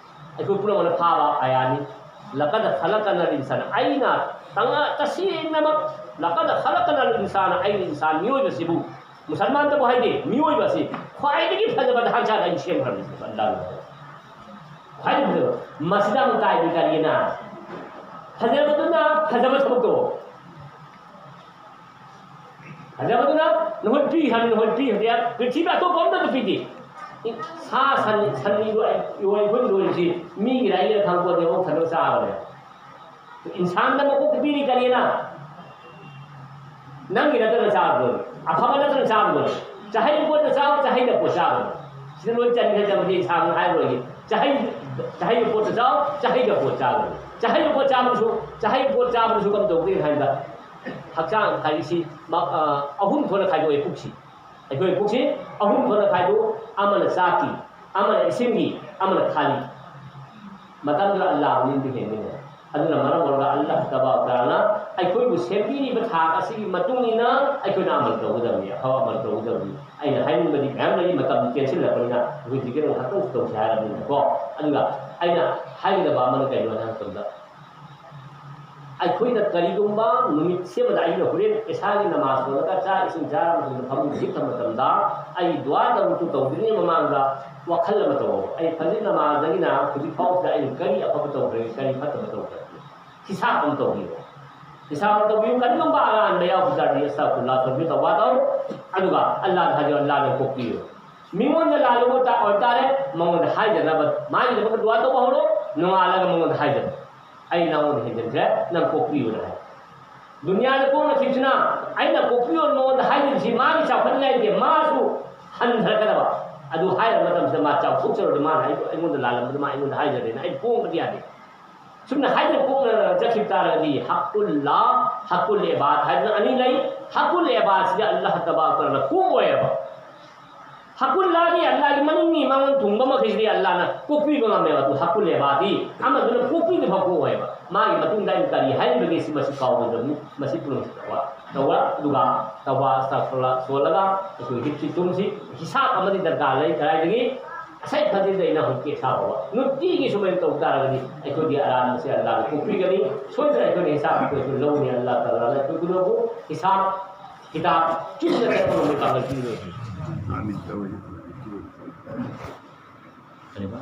ꯑꯩꯈꯣꯏ ꯄꯨꯝꯅꯃꯛꯅ ꯐꯥꯕ ꯑꯥꯌꯥꯠꯅꯤ꯫ لقد خلقنا الإنسان، ꯑꯩꯅ ꯇꯉꯥ-, ꯇꯁꯦꯡꯅꯃꯛ لقد خلقنا الإنسان، ꯑꯩꯅ ꯏꯟꯁꯥꯟ ꯃꯤꯑꯣꯏꯕꯁꯤꯕꯨ, ꯃꯨꯁꯜꯃꯥꯟꯗꯕꯨ ꯍꯥꯏꯗꯦ, ꯃꯤꯑꯣꯏꯕꯁꯤ ꯈ꯭ꯋꯥꯏꯗꯒꯤ ꯐꯖꯕ ꯇꯍꯥꯟ ꯆꯥꯗ ꯑꯩꯅ ꯁꯦꯝꯈ꯭ꯔꯕꯅꯤ꯫ ꯑꯜꯂꯥꯍꯅ ꯈ꯭ꯋꯥꯏꯗꯒꯤ ꯐꯖꯕ꯫ ꯃꯁꯤꯗ ꯑꯃꯨꯛ ꯇꯥꯏꯗꯨ ꯀꯔꯤꯅ? ꯐꯖꯕꯗꯨꯅ ꯐꯖꯕ ꯊꯕꯛꯇꯣ꯫ ꯐꯖꯕꯗꯨꯅ ꯅꯈꯣꯏ ꯄꯤ ꯍꯥꯏꯕ, ꯅꯈꯣꯏ ꯄꯤ ꯍꯧꯖꯤꯛ ꯄ꯭ꯔꯤꯊꯤꯕꯤ ꯑꯇꯣꯞꯄ ꯑꯝꯇ ꯄꯤꯗꯦ꯫ ꯁꯥ ꯁꯟ, ꯁꯟ ꯏꯔꯣꯏ, ꯏꯔꯣꯏ ꯑꯩꯈꯣꯏ ꯂꯣꯏꯔꯤꯁꯤ ꯃꯤꯒꯤꯔ ꯑꯩꯒꯤꯔ ꯈꯪꯄꯣꯠꯇꯦ, ꯑꯣꯛ ꯊꯥꯗꯣꯛ ꯆꯥꯕꯅꯦ꯫ ꯏꯟꯁꯥꯟꯗ ꯃꯀꯣꯛꯇ ꯄꯤꯔꯤ ꯀꯔꯤꯅ? ꯅꯪꯒꯤ ꯅꯠꯇꯅ ꯆꯥꯕꯗꯣ, ꯑꯐꯕ ꯅꯠꯇꯅ ꯆꯥꯕꯗꯣ꯫ ꯆꯥꯍꯩ ꯄꯣꯠꯇ ꯆꯥꯎ, ꯆꯥꯍꯩꯗ ꯄꯣꯠ ꯆꯥꯕꯗꯣ꯫ ꯁꯤꯗ ꯂꯣꯏ ꯆꯟꯈ꯭ꯔꯦ, ꯆꯟꯈ꯭ꯔꯦ, ꯏꯁꯥꯅ ꯍꯥꯏꯔꯣꯏꯒꯦ꯫ ꯆꯥꯍꯩ, ꯆꯥꯍꯩꯒꯤ ꯄꯣꯠꯇ ꯆꯥꯎ, ꯆꯥꯍꯩꯒ ꯄꯣꯠ ꯆꯥꯕꯗꯣ꯫ ꯆꯥꯍꯩꯒꯤ ꯄꯣꯠ ꯆꯥꯕꯗꯨꯁꯨ, ꯆꯥꯍꯩꯒꯤ ꯄꯣꯠ ꯆꯥꯕꯗꯨꯁꯨ ꯀꯝꯗꯧꯒꯦ ꯍꯥꯏꯕꯗ, ꯍꯛꯆꯥꯡ ꯍꯥꯏꯔꯤꯁꯤ ꯃ-, ꯑ, ꯑꯍꯨꯝ ꯊꯣꯛꯅ ꯈꯥꯏꯗꯣꯛꯑꯦ ꯄꯨꯛꯁꯤ꯫ ꯑꯩꯈꯣꯏ ꯄꯨꯛꯁꯤ ꯑꯍꯨꯝ ꯊꯣꯛꯅ ꯈꯥꯏꯗꯣꯛ, ꯑꯃꯅ ꯆꯥꯛꯀꯤ, ꯑꯃꯅ ꯏꯁꯤꯡꯒꯤ, ꯑꯃꯅ ꯈꯥꯂꯤ꯫ ꯃꯇꯝꯗꯨꯗ ꯑꯜꯂꯥꯍ ꯅꯤꯡꯕ ꯍꯦꯟꯕꯅꯦ꯫ ꯑꯗꯨꯅ ꯃꯔꯝ ꯑꯣꯏꯔꯒ ꯑꯜꯂꯥꯍ ꯇꯕꯥꯔꯛ ꯇꯥꯂꯥꯅ ꯑꯩꯈꯣꯏꯕꯨ ꯁꯦꯝꯕꯤꯔꯤꯕ ꯊꯥꯛ ꯑꯁꯤꯒꯤ ꯃꯇꯨꯡ ꯏꯟꯅ ꯑꯩꯈꯣꯏꯅ ꯑꯃꯜ ꯇꯧꯒꯗꯕꯅꯤ, ꯑꯐꯕ ꯑꯃꯜ ꯇꯧꯒꯗꯕꯅꯤ꯫ ꯑꯩꯅ ꯍꯥꯏꯅꯤꯡꯕꯗꯤ ꯃꯌꯥꯝ ꯂꯩ, ꯃꯇꯝ ꯇꯦꯟꯁꯤꯜꯂꯛꯄꯅꯤꯅ ꯑꯩꯈꯣꯏ ꯍꯧꯖꯤꯛꯀꯤ ꯑꯗꯨꯝ ꯉꯥꯏꯍꯥꯛꯇꯪ ꯇꯧꯁꯤ ꯍꯥꯏꯔꯕꯅꯤꯅꯀꯣ꯫ ꯑꯗꯨꯒ ꯑꯩꯅ ꯍꯥꯏꯒꯗꯕ ꯑꯃꯅ ꯀꯩꯅꯣ ꯍꯥꯏꯕ ꯃꯇꯝꯗ, ꯑꯩꯈꯣꯏꯅ ꯀꯔꯤꯒꯨꯝꯕ ꯅꯨꯃꯤꯠꯁꯤꯃꯗ ꯑꯩꯅ ꯍꯣꯔꯦꯟ ꯏꯁꯥꯒꯤ ꯅꯃꯥꯖ ꯁꯣꯜꯂꯒ ꯆꯥꯛ ꯏꯁꯤꯡ ꯆꯥꯔꯕ ꯃꯇꯨꯡꯗ ꯐꯃꯨꯡꯗ ꯍꯤꯞꯄ ꯃꯇꯝꯗ ꯑꯩ ꯗꯨꯋꯥ ꯇꯧꯔꯨꯁꯨ ꯇꯧꯗ꯭ꯔꯤꯉꯩ ꯃꯃꯥꯡꯗ ꯋꯥꯈꯜ ꯑꯃ ꯇꯧꯑꯣ꯫ ꯑꯩ ꯐꯖꯅ ꯅꯃꯥꯖꯗꯒꯤꯅ ꯍꯧꯖꯤꯛ ꯐꯥꯎꯁꯤꯗ ꯑꯩꯅ ꯀꯔꯤ ꯑꯐꯕ ꯇꯧꯈ꯭ꯔꯒꯦ, ꯀꯔꯤ ꯐꯠꯇꯕ ꯇꯧꯈ꯭ꯔꯒꯦ? ꯍꯤꯁꯥꯕ ꯑꯃ ꯇꯧꯕꯤꯌꯨ꯫ ꯍꯤꯁꯥꯕ ꯑꯃ ꯇꯧꯕꯤꯌꯨ꯫ ꯀꯔꯤꯒꯨꯝꯕ ꯑꯔꯥꯟꯕ ꯌꯥꯎꯕ ꯇꯥꯔꯗꯤ ꯑꯁꯇꯒꯐꯤꯔꯨꯜꯂꯥꯍ ꯇꯧꯕꯤꯌꯨ, ꯇꯧꯕꯥ ꯇꯧꯔꯣ꯫ ꯑꯗꯨꯒ ꯑꯜꯂꯥꯍꯗ ꯍꯥꯏꯖꯔꯣ, ꯑꯜꯂꯥꯍꯅ ꯀꯣꯛꯄꯤꯌꯨ꯫ ꯃꯤꯉꯣꯟꯗ ꯂꯥꯜꯂꯨꯕ ꯇꯥ-, ꯑꯣꯏꯇꯥꯔꯦ, ꯃꯉꯣꯟꯗ ꯍꯥꯏꯖꯅꯕ ꯃꯥꯒꯤꯗꯃꯛꯇ ꯗꯨꯋꯥ ꯇꯧꯕ ꯍꯧꯔꯣ꯫ ꯅꯣꯡꯉꯥꯜꯂꯒ ꯃꯉꯣꯟꯗ ꯍꯥꯏꯖꯔꯣ, "ꯑꯩ ꯅꯉꯣꯟꯗ ꯍꯦꯟꯖꯤꯟꯈ꯭ꯔꯦ, ꯅꯪ ꯀꯣꯛꯄꯤꯌꯨꯅ" ꯍꯥꯏ꯫ ꯗꯨꯅꯤꯌꯥꯗ ꯀꯣꯛꯅꯈꯤꯕꯁꯤꯅ ꯑꯩꯅ ꯀꯣꯛꯄꯤꯌꯣꯅ ꯃꯉꯣꯟꯗ ꯍꯥꯏꯔꯤꯕꯁꯤ ꯃꯥꯒꯤ ꯆꯥꯎꯈꯠꯅꯤꯡꯉꯥꯏ ꯅꯠꯇꯦ, ꯃꯥꯁꯨ ꯍꯟꯊꯔꯛꯀꯗꯕ꯫ ꯑꯗꯨ ꯍꯥꯏꯔꯕ ꯃꯇꯝꯁꯤꯗ ꯃꯥ ꯆꯥꯎꯊꯣꯛꯆꯔꯨꯔꯗꯤ ꯃꯥꯅ ꯑꯩ-, ꯑꯩꯉꯣꯟꯗ ꯂꯥꯜꯂꯝꯕꯗꯨ ꯃꯥ ꯑꯩꯉꯣꯟꯗ ꯍꯥꯏꯖꯔꯦꯅ ꯑꯩ ꯄꯣꯡꯕꯗꯤ ꯌꯥꯗꯦ꯫ ꯁꯨꯝꯅ ꯍꯥꯏꯗꯅ ꯀꯣꯛꯅ ꯆꯠꯈꯤꯕ ꯇꯥꯔꯒꯗꯤ ꯍꯛꯀꯨꯜ ꯂꯥ, ꯍꯛꯀꯨꯜ ꯑꯦꯕꯥꯗ ꯍꯥꯏꯗꯅ ꯑꯅꯤ ꯂꯩ꯫ ꯍꯛꯀꯨꯜ ꯑꯦꯕꯥꯗꯁꯤꯗꯤ ꯑꯜꯂꯥꯍ ꯇꯕꯥꯔꯛ ꯇꯥꯂꯥꯅ ꯀꯣꯛꯑꯣꯏꯕ꯫ ꯍꯛꯀꯨꯜ ꯂꯥꯗꯤ ꯑꯜꯂꯥꯍꯒꯤ ꯃꯅꯤꯡꯅꯤ, ꯃꯉꯣꯟ ꯊꯨꯡꯕ ꯃꯈꯩꯁꯤꯗꯤ ꯑꯜꯂꯥꯍꯅ ꯀꯣꯛꯄꯤꯕ ꯉꯝꯃꯦꯕ꯫ ꯑꯗꯨ ꯍꯛꯀꯨꯜ ꯑꯦꯕꯥꯗꯤ ꯑꯃꯗꯨꯅ ꯀꯣꯛꯄꯤꯕ ꯐꯥꯎ ꯀꯣꯛꯑꯣꯏꯕ꯫ ꯃꯥꯒꯤ ꯃꯇꯨꯡꯗ ꯑꯩꯅ ꯀꯔꯤ ꯍꯥꯏꯔꯤꯕꯒꯦ ꯁꯤ ꯃꯁꯤ ꯀꯥꯎꯔꯣꯏꯗꯕꯅꯤ꯫ ꯃꯁꯤ ꯄꯨꯝꯅꯃꯛꯁꯤ ꯇꯧꯕ ꯇꯧꯕ ꯑꯗꯨꯒ ꯇꯧꯕ ꯑꯁꯇꯥꯒꯐꯤꯔꯨꯜꯂꯥꯍ ꯁꯣꯜꯂꯒ ꯑꯩꯈꯣꯏ ꯍꯤꯞꯁꯤ ꯇꯨꯝꯁꯤ꯫ ꯍꯤꯁꯥꯕ ꯑꯃꯗꯤ ꯗꯔꯀꯥꯔ ꯂꯩ꯫ ꯀꯗꯥꯏꯗꯒꯤ? ꯉꯁꯥꯏ ꯐꯖꯤꯔꯗ ꯑꯩꯅ ꯍꯧꯖꯤꯛ ꯁꯥꯕ ꯅꯨꯡꯇꯤꯒꯤ ꯁꯨꯃꯥꯏꯅ ꯇꯧ ꯇꯥꯔꯒꯗꯤ ꯑꯩꯈꯣꯏꯒꯤ ꯑꯔꯥꯟꯕꯁꯦ ꯑꯜꯂꯥꯍꯅ ꯀꯣꯛꯄꯤꯒꯅꯤ꯫ ꯁꯣꯏꯗꯅ ꯑꯩꯈꯣꯏꯅ ꯍꯤꯁꯥꯕ ꯑꯩꯈꯣꯏꯁꯨ ꯂꯧꯅꯤ꯫ ꯑꯜꯂꯥꯍ ꯇꯥꯂꯥꯅ ꯑꯩꯈꯣꯏ ꯈꯨꯗꯤꯡꯃꯛꯄꯨ ꯍꯤꯁꯥꯕ ꯀꯤꯇꯥꯕ ꯆꯨꯝꯅ ꯆꯠꯄ ꯉꯝꯕ ꯄꯥꯡꯒꯜ ꯄꯤꯕꯤꯔꯁꯤ꯫ Amin. ꯀꯔꯤꯕ?